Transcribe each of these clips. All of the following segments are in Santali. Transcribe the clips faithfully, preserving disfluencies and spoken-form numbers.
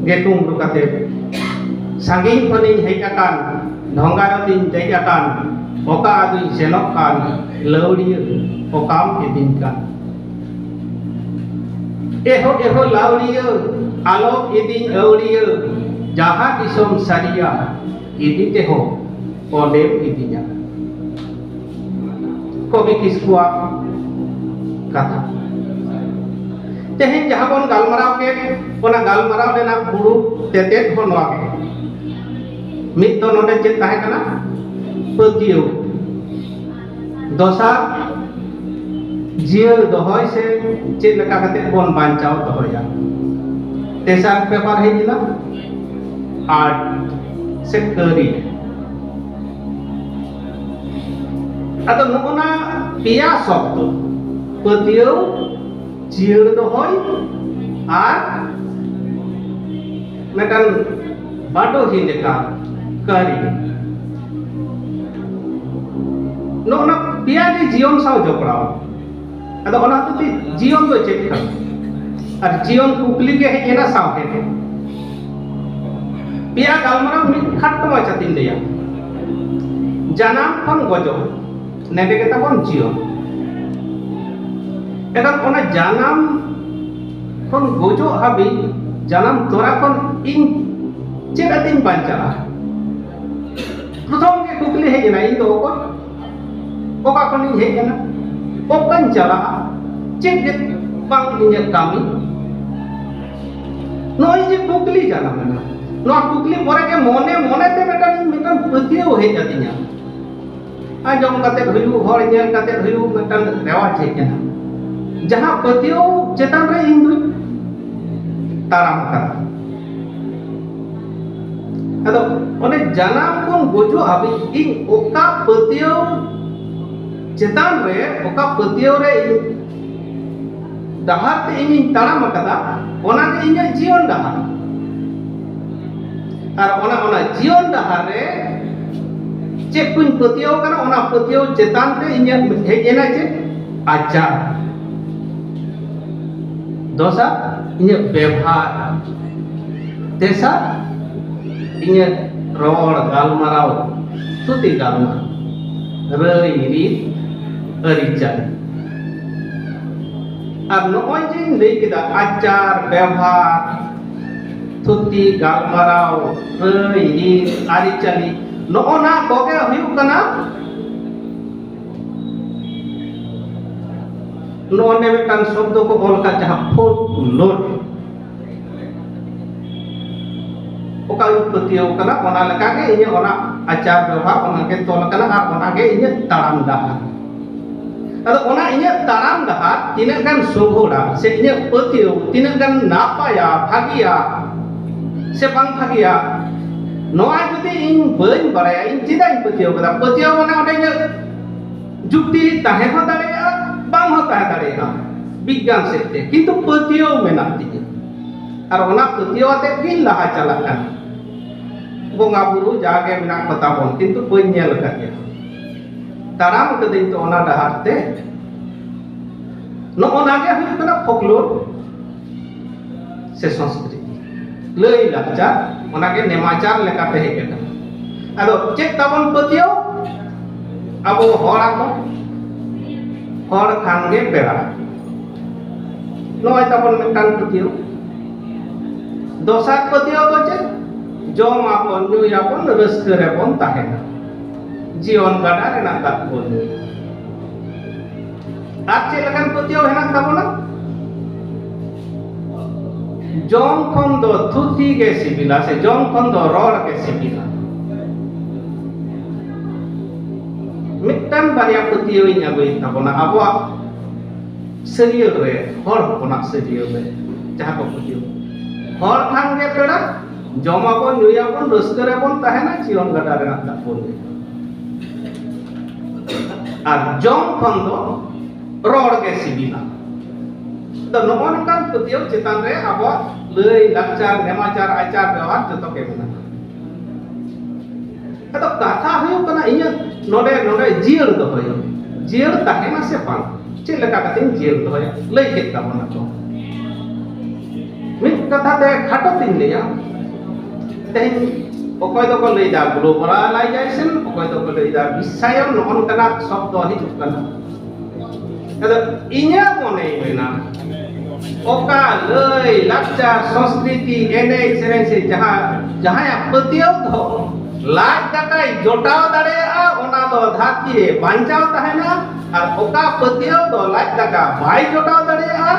ᱜᱮ ᱠᱩᱢᱵᱽᱲᱩ ᱠᱟᱛᱮ ᱥᱟᱺᱜᱤᱧ ᱠᱷᱚᱱᱤᱧ ᱦᱮᱡ ᱟᱠᱟᱱ, ᱰᱷᱚᱸᱜᱟ ᱨᱮᱫᱚᱧ ᱫᱮᱡ ᱟᱠᱟᱱ, ᱚᱠᱟ ᱟᱫᱚᱧ ᱥᱮᱱᱚᱜ ᱠᱟᱱ, ᱞᱟᱹᱣᱲᱤᱭᱟᱹ ᱚᱠᱟᱢ ᱤᱫᱤᱧ ᱠᱟᱱ? ᱮᱦᱚ ᱮᱦᱚ ᱞᱟᱹᱣᱲᱤᱭᱟᱹ, ᱟᱞᱚᱢ ᱤᱫᱤᱧ ᱟᱹᱣᱲᱤᱭᱟᱹ, ᱡᱟᱦᱟᱸ ᱫᱤᱥᱚᱢ ᱥᱟᱹᱨᱤᱭᱟ ᱤᱫᱤ ᱛᱮᱦᱚᱸ ᱚᱸᱰᱮᱢ ᱤᱫᱤᱧᱟ᱾ ᱠᱚᱵᱤ ᱠᱤᱥᱠᱩᱣᱟᱜ ᱠᱟᱛᱷᱟ᱾ ᱛᱮᱦᱮᱧ ᱡᱟᱦᱟᱸ ᱵᱚᱱ ᱜᱟᱞᱢᱟᱨᱟᱣ ᱠᱮᱫ, ᱚᱱᱟ ᱜᱟᱞᱢᱟᱨᱟᱣ ᱨᱮᱱᱟᱜ ᱢᱩᱲᱩᱫ ᱛᱮᱛᱮᱫ ᱦᱚᱸ ᱱᱚᱣᱟ ᱜᱮ᱾ ᱢᱤᱫ ᱫᱚ ᱱᱚᱰᱮ ᱪᱮᱫ ᱛᱟᱦᱮᱸ ᱠᱟᱱᱟ? ᱯᱟᱹᱛᱭᱟᱹᱣ᱾ ᱫᱚᱥᱟᱨ, ᱡᱤᱭᱟᱹᱲ ᱫᱚᱦᱚᱭ ᱥᱮ ᱪᱮᱫ ᱞᱮᱠᱟ ᱠᱟᱛᱮ ᱵᱚᱱ ᱵᱟᱧᱪᱟᱣ ᱫᱚᱦᱚᱭᱟ᱾ ᱛᱮᱥᱟᱨ ᱯᱮᱯᱟᱨ ᱦᱮᱡ ᱮᱱᱟ ᱟᱨᱴ ᱥᱮ ᱠᱟᱹᱨᱤ᱾ ᱟᱫᱚ ᱱᱚᱜᱼᱚ ᱱᱟ ᱯᱮᱭᱟ ᱥᱚᱵᱫᱚ, ᱯᱟᱹᱛᱭᱟᱹᱣ, ᱡᱤᱭᱟᱹᱲ ᱫᱚᱦᱚᱭ ᱟᱨ ᱢᱤᱫᱴᱟᱝ ᱵᱟᱰᱚᱦᱤ ᱞᱮᱠᱟ ᱠᱟᱹᱨᱤ᱾ ᱱᱚᱜᱼᱚ ᱱᱟ ᱯᱮᱭᱟ ᱜᱮ ᱡᱤᱭᱚᱱ ᱥᱟᱶ ᱡᱚᱯᱲᱟᱣ᱾ ᱟᱫᱚ ᱚᱱᱟ ᱦᱚᱛᱮᱡ ᱛᱮ ᱡᱤᱭᱚᱱ ᱫᱚ ᱪᱮᱫ ᱠᱟᱱᱟ? ᱟᱨ ᱡᱤᱭᱚᱱ ᱠᱩᱠᱞᱤ ᱜᱮ ᱦᱮᱡ ᱮᱱᱟ ᱥᱟᱶᱦᱮᱫ ᱨᱮ᱾ ᱯᱮᱭᱟ ᱜᱟᱞᱢᱟᱨᱟᱣ ᱢᱤᱫ ᱠᱷᱟᱴᱚ ᱢᱟᱪᱷᱟ ᱛᱤᱧ ᱞᱟᱹᱭᱟ᱾ ᱡᱟᱱᱟᱢ ᱠᱷᱚᱱ ᱜᱚᱡᱚᱜ, ᱱᱮᱰᱮ ᱜᱮ ᱛᱟᱵᱚᱱ ᱡᱤᱭᱚᱱ᱾ ᱮᱱᱠᱷᱟᱱ ᱚᱱᱟ ᱡᱟᱱᱟᱢ ᱠᱷᱚᱱ ᱜᱚᱡᱚᱜ ᱦᱟᱹᱵᱤᱡ ᱡᱟᱱᱟᱢ ᱛᱚᱨᱟ ᱠᱷᱚᱱ ᱤᱧ ᱪᱮᱫ ᱟᱛᱮᱧ ᱵᱟᱧᱪᱟᱜᱼᱟ? ᱯᱨᱚᱛᱷᱚᱢ ᱜᱮ ᱠᱩᱠᱞᱤ ᱦᱮᱡ ᱮᱱᱟ, ᱤᱧ ᱫᱚ ᱚᱠᱚᱭ? ᱚᱠᱟ ᱠᱷᱚᱱᱤᱧ ᱦᱮᱡ ᱮᱱᱟ? ᱚᱠᱟᱧ ᱪᱟᱞᱟᱜᱼᱟ? ᱪᱮᱫ ᱜᱮ ᱵᱟᱝ ᱤᱧᱟᱹᱜ ᱠᱟᱹᱢᱤ? ᱱᱚᱜᱼᱚᱭ ᱡᱮ ᱠᱩᱠᱞᱤ ᱡᱟᱱᱟᱢ ᱮᱱᱟ, ᱱᱚᱣᱟ ᱠᱩᱠᱞᱤ ᱯᱚᱨᱮ ᱜᱮ ᱢᱚᱱᱮ ᱢᱚᱱᱮ ᱛᱮ ᱢᱤᱫᱴᱟᱝ, ᱢᱤᱫᱴᱟᱝ ᱯᱟᱹᱛᱭᱟᱹᱣ ᱦᱮᱡ ᱟᱹᱫᱤᱧᱟ᱾ ᱟᱸᱡᱚᱢ ᱠᱟᱛᱮ ᱦᱩᱭᱩᱜ, ᱦᱚᱲ ᱧᱮᱞ ᱠᱟᱛᱮ ᱦᱩᱭᱩᱜ, ᱢᱤᱫᱴᱟᱝ ᱨᱮᱣᱟᱡᱽ ᱦᱮᱡ ᱮᱱᱟ, ᱡᱟᱦᱟᱸ ᱯᱟᱹᱛᱭᱟᱹᱣ ᱪᱮᱛᱟᱱ ᱨᱮ ᱤᱧ ᱫᱩᱧ ᱛᱟᱲᱟᱢ ᱟᱠᱟᱫᱟ᱾ ᱟᱫᱚ ᱚᱱᱮ ᱡᱟᱱᱟᱢ ᱠᱷᱚᱱ ᱜᱩᱡᱩᱜ ᱦᱟᱹᱵᱤᱡ ᱤᱧ ᱚᱠᱟ ᱯᱟᱹᱛᱭᱟᱹᱣ ᱪᱮᱛᱟᱱ ᱨᱮ, ᱚᱠᱟ ᱯᱟᱹᱛᱭᱟᱹᱣ ᱨᱮ ᱤᱧ ᱰᱟᱦᱟᱨ ᱛᱮ ᱤᱧᱤᱧ ᱛᱟᱲᱟᱢ ᱟᱠᱟᱫᱟ, ᱚᱱᱟ ᱜᱮ ᱤᱧᱟᱹᱜ ᱡᱤᱭᱚᱱ ᱰᱟᱦᱟᱨ᱾ ᱟᱨ ᱚᱱᱟ, ᱚᱱᱟ ᱡᱤᱭᱚᱱ ᱰᱟᱦᱟᱨ ᱨᱮ ᱪᱮᱫ ᱠᱚᱧ ᱯᱟᱹᱛᱭᱟᱹᱣ ᱠᱟᱱᱟ, ᱚᱱᱟ ᱯᱟᱹᱛᱭᱟᱹᱣ ᱪᱮᱛᱟᱱ ᱛᱮ ᱤᱧᱟᱹᱜ ᱦᱮᱡ ᱮᱱᱟ ᱪᱮᱫ? ᱟᱪᱟᱨ᱾ ᱫᱚᱥᱟᱨ, ᱤᱧᱟᱹᱜ ᱵᱮᱵᱷᱟᱨ, ᱛᱮᱥᱟᱨ ᱤᱧᱟᱹᱜ ᱨᱚᱲ ᱜᱟᱞᱢᱟᱨᱟᱣ, ᱛᱷᱩᱛᱤ ᱜᱟᱞᱢᱟᱨᱟᱣ, ᱨᱟᱹᱭ ᱨᱤᱛ, ᱟᱹᱨᱤᱪᱟᱹᱞᱤ᱾ ᱟᱨ ᱱᱚᱜᱼᱚᱭ ᱡᱮᱧ ᱞᱟᱹᱭ ᱠᱮᱫᱟ, ᱟᱪᱟᱨ ᱵᱮᱵᱷᱟᱨ, ᱛᱷᱩᱛᱤ ᱜᱟᱞᱢᱟᱨᱟᱣ, ᱨᱟᱹᱭ ᱨᱤᱛ, ᱟᱹᱨᱤᱪᱟᱹᱞᱤ, ᱱᱚᱜᱼᱚ ᱱᱟ ᱠᱚᱜᱮ ᱦᱩᱭᱩᱜ ᱠᱟᱱᱟ ᱱᱚᱜᱼᱚ ᱱᱚᱰᱮ ᱢᱤᱫᱴᱟᱝ ᱥᱚᱵᱫᱚ ᱠᱚ ᱚᱞ ᱟᱠᱟᱫ, ᱡᱟᱦᱟᱸ folklore, ᱚᱠᱟᱧ ᱯᱟᱹᱛᱭᱟᱹᱣ ᱠᱟᱱᱟ, ᱚᱱᱟ ᱞᱮᱠᱟᱜᱮ ᱤᱧᱟᱹᱜ ᱚᱱᱟ ᱟᱪᱟᱨ ᱵᱮᱵᱚᱦᱟᱨ, ᱚᱱᱟᱜᱮ ᱛᱚᱞ ᱟᱠᱟᱱᱟ ᱟᱨ ᱚᱱᱟᱜᱮ ᱤᱧᱟᱹᱜ ᱛᱟᱲᱟᱢ ᱰᱟᱦᱟᱨ᱾ ᱟᱫᱚ ᱚᱱᱟ ᱤᱧᱟᱹᱜ ᱛᱟᱲᱟᱢ ᱰᱟᱦᱟᱨ ᱛᱤᱱᱟᱹᱜ ᱜᱟᱱ ᱥᱩᱜᱩᱲᱟ, ᱥᱮ ᱤᱧᱟᱹᱜ ᱯᱟᱹᱛᱭᱟᱹᱣ ᱛᱤᱱᱟᱹᱜ ᱜᱟᱱ ᱱᱟᱯᱟᱭᱟ, ᱵᱷᱟᱹᱜᱤᱭᱟ ᱥᱮ ᱵᱟᱝ ᱵᱷᱟᱹᱜᱤᱭᱟ, ᱱᱚᱣᱟ ᱡᱩᱫᱤ ᱤᱧ ᱵᱟᱹᱧ ᱵᱟᱲᱟᱭᱟ, ᱤᱧ ᱪᱮᱫᱟᱜ ᱤᱧ ᱯᱟᱹᱛᱭᱟᱹᱣ ᱠᱟᱫᱟ? ᱯᱟᱹᱛᱭᱟᱹᱣ ᱢᱟᱱᱮ ᱚᱸᱰᱮ ᱤᱧᱟᱹᱜ ᱡᱩᱠᱛᱤ ᱛᱟᱦᱮᱸ ᱦᱚᱸ ᱫᱟᱲᱮᱭᱟᱜᱼᱟ, ᱵᱟᱝ ᱦᱚᱸ ᱛᱟᱦᱮᱸ ᱫᱟᱲᱮᱭᱟᱜᱼᱟ ᱵᱤᱜᱽᱜᱟᱱ ᱥᱮᱫ ᱛᱮ, ᱠᱤᱱᱛᱩ ᱯᱟᱹᱛᱭᱟᱹᱣ ᱢᱮᱱᱟᱜ ᱛᱤᱧᱟᱹ᱾ ᱟᱨ ᱚᱱᱟ ᱯᱟᱹᱛᱭᱟᱹᱣ ᱟᱛᱮᱫ ᱜᱤᱧ ᱞᱟᱦᱟ ᱪᱟᱞᱟᱜ ᱠᱟᱱᱟ᱾ ᱵᱚᱸᱜᱟ ᱵᱩᱨᱩ ᱡᱟᱜᱮ ᱢᱮᱱᱟᱜ ᱠᱚᱛᱟ ᱵᱚᱱ, ᱠᱤᱱᱛᱩ ᱵᱟᱹᱧ ᱧᱮᱞ ᱟᱠᱟᱫ ᱜᱮᱭᱟ, ᱛᱟᱲᱟᱢ ᱠᱟᱹᱫᱟᱹᱧ ᱛᱚ ᱚᱱᱟ ᱰᱟᱦᱟᱨ ᱛᱮ᱾ ᱱᱚᱜᱼᱚ ᱱᱟ ᱜᱮ ᱦᱩᱭᱩᱜ ᱠᱟᱱᱟ folklore ᱥᱮ ᱥᱚᱝᱥᱠᱨᱤᱛᱤ, ᱞᱟᱹᱭ ᱞᱟᱠᱪᱟᱨ, ᱚᱱᱟᱜᱮ ᱱᱮᱢᱟᱪᱟᱨ ᱞᱮᱠᱟᱛᱮ ᱦᱮᱡ ᱟᱠᱟᱱᱟ᱾ ᱟᱫᱚ ᱪᱮᱫ ᱛᱟᱵᱚᱱ ᱯᱟᱹᱛᱭᱟᱹᱣ? ᱟᱵᱚ ᱦᱚᱲ ᱟᱠᱚ, ᱦᱚᱲ ᱠᱷᱟᱱ ᱜᱮ ᱯᱮᱲᱟ, ᱱᱚᱜᱼᱚᱭ ᱛᱟᱵᱚᱱ ᱢᱤᱫᱴᱟᱝ ᱯᱟᱹᱛᱭᱟᱹᱣ᱾ ᱫᱚᱥᱟᱨ ᱯᱟᱹᱛᱭᱟᱹᱣ ᱫᱚ ᱪᱮᱫ? ᱡᱚᱢ ᱟᱵᱚᱱ, ᱧᱩᱭᱟᱵᱚᱱ, ᱨᱟᱹᱥᱠᱟᱹ ᱨᱮᱵᱚᱱ ᱛᱟᱦᱮᱱᱟ, ᱡᱤᱭᱚᱱ ᱜᱟᱰᱟ ᱨᱮᱱᱟᱜ ᱫᱟᱜ ᱵᱚᱱ ᱧᱩᱭᱟ᱾ ᱟᱨ ᱪᱮᱫ ᱞᱮᱠᱟᱱ ᱯᱟᱹᱛᱭᱟᱹᱣ ᱦᱮᱱᱟᱜ ᱛᱟᱵᱚᱱᱟ? ᱡᱚᱢ ᱠᱷᱚᱱ ᱫᱚ ᱛᱷᱩᱛᱤ ᱜᱮ ᱥᱤᱵᱤᱞᱟ, ᱥᱮ ᱡᱚᱢ ᱠᱷᱚᱱ ᱫᱚ ᱨᱚᱲ ᱜᱮ ᱥᱤᱵᱤᱞᱟ᱾ ᱢᱤᱫᱴᱟᱝ ᱵᱟᱨᱭᱟ ᱯᱟᱹᱛᱭᱟᱹᱣ ᱤᱧ ᱟᱹᱜᱩᱭᱮᱫ ᱛᱟᱵᱚᱱᱟ ᱟᱵᱚᱣᱟᱜ ᱥᱟᱹᱨᱭᱟᱹᱲ ᱨᱮ, ᱦᱚᱲ ᱦᱚᱯᱚᱱᱟᱜ ᱥᱟᱹᱨᱭᱟᱹᱲ ᱨᱮ ᱡᱟᱦᱟᱸ ᱠᱚ ᱯᱟᱹᱛᱭᱟᱹᱣ, ᱦᱚᱲ ᱠᱷᱟᱱ ᱜᱮ ᱯᱮᱲᱟ, ᱡᱚᱢᱟᱵᱚᱱ, ᱧᱩᱭᱟᱵᱚᱱ, ᱨᱟᱹᱥᱠᱟᱹ ᱨᱮᱵᱚᱱ ᱛᱟᱦᱮᱱᱟ, ᱡᱤᱭᱚᱱ ᱜᱟᱰᱟ ᱨᱮᱱᱟᱜ ᱫᱟᱜ ᱵᱚᱱ ᱧᱩᱭᱟ᱾ ᱟᱨ ᱡᱚᱢ ᱠᱷᱚᱱ ᱫᱚ ᱨᱚᱲ ᱜᱮ ᱥᱤᱵᱤᱞᱟ᱾ ᱟᱫᱚ ᱱᱚᱜᱼᱚ ᱱᱚᱝᱠᱟᱱ ᱯᱟᱹᱛᱭᱟᱹᱣ ᱪᱮᱛᱟᱱ ᱨᱮ ᱟᱵᱚᱣᱟᱜ ᱞᱟᱹᱭ, ᱞᱟᱠᱪᱟᱨ, ᱱᱮᱢᱟᱪᱟᱨ, ᱟᱪᱟᱨ, ᱵᱮᱣᱦᱟᱨ ᱡᱚᱛᱚ ᱜᱮ ᱢᱮᱱᱟᱜᱼᱟ᱾ ᱟᱫᱚ ᱠᱟᱛᱷᱟ ᱦᱩᱭᱩᱜ ᱠᱟᱱᱟ, ᱤᱧᱟᱹᱜ ᱱᱚᱰᱮ, ᱱᱚᱰᱮ ᱡᱤᱭᱟᱹᱲ ᱫᱚᱦᱚᱭ, ᱡᱤᱭᱟᱹᱲ ᱛᱟᱦᱮᱱᱟ ᱥᱮ ᱵᱟᱝ, ᱪᱮᱫ ᱞᱮᱠᱟ ᱠᱟᱛᱮᱧ ᱡᱤᱭᱟᱹᱲ ᱫᱚᱦᱚᱭᱟ, ᱞᱟᱹᱭ ᱠᱮᱫ ᱛᱟᱵᱚᱱᱟ ᱠᱚ᱾ ᱢᱤᱫ ᱠᱟᱛᱷᱟ ᱛᱮ ᱠᱷᱟᱴᱚ ᱛᱤᱧ ᱞᱟᱹᱭᱟ, ᱛᱮᱦᱮᱧ ᱚᱠᱚᱭ ᱫᱚᱠᱚ ᱞᱟᱹᱭᱫᱟ globalization, ᱚᱠᱚᱭ ᱫᱚᱠᱚ ᱞᱟᱹᱭᱫᱟ ᱵᱤᱥᱥᱟᱭᱚᱱ, ᱱᱚᱜᱼᱚ ᱱᱚᱝᱠᱟᱱᱟᱜ ᱥᱚᱵᱫᱚ ᱦᱤᱡᱩᱜ ᱠᱟᱱᱟ᱾ ᱟᱫᱚ ᱤᱧᱟᱹᱜ ᱢᱚᱱᱮᱭ ᱢᱮᱱᱟ, ᱚᱠᱟ ᱞᱟᱹᱭ ᱞᱟᱠᱪᱟᱨ, ᱥᱚᱸᱥᱠᱨᱤᱛᱤ, ᱮᱱᱮᱡ ᱥᱮᱨᱮᱧ ᱥᱮ ᱡᱟᱦᱟᱸ, ᱡᱟᱦᱟᱸᱭᱟᱜ ᱯᱟᱹᱛᱭᱟᱹᱣ ᱫᱚ ᱞᱟᱡ ᱫᱟᱠᱟᱭ ᱡᱚᱴᱟᱣ ᱫᱟᱲᱮᱭᱟᱜᱼᱟ, ᱚᱱᱟ ᱫᱚ ᱫᱷᱟᱹᱨᱛᱤ ᱨᱮ ᱵᱟᱧᱪᱟᱣ ᱛᱟᱦᱮᱱᱟ᱾ ᱟᱨ ᱚᱠᱟ ᱯᱟᱹᱛᱭᱟᱹᱣ ᱫᱚ ᱞᱟᱡ ᱫᱟᱠᱟ ᱵᱟᱭ ᱡᱚᱴᱟᱣ ᱫᱟᱲᱮᱭᱟᱜᱼᱟ,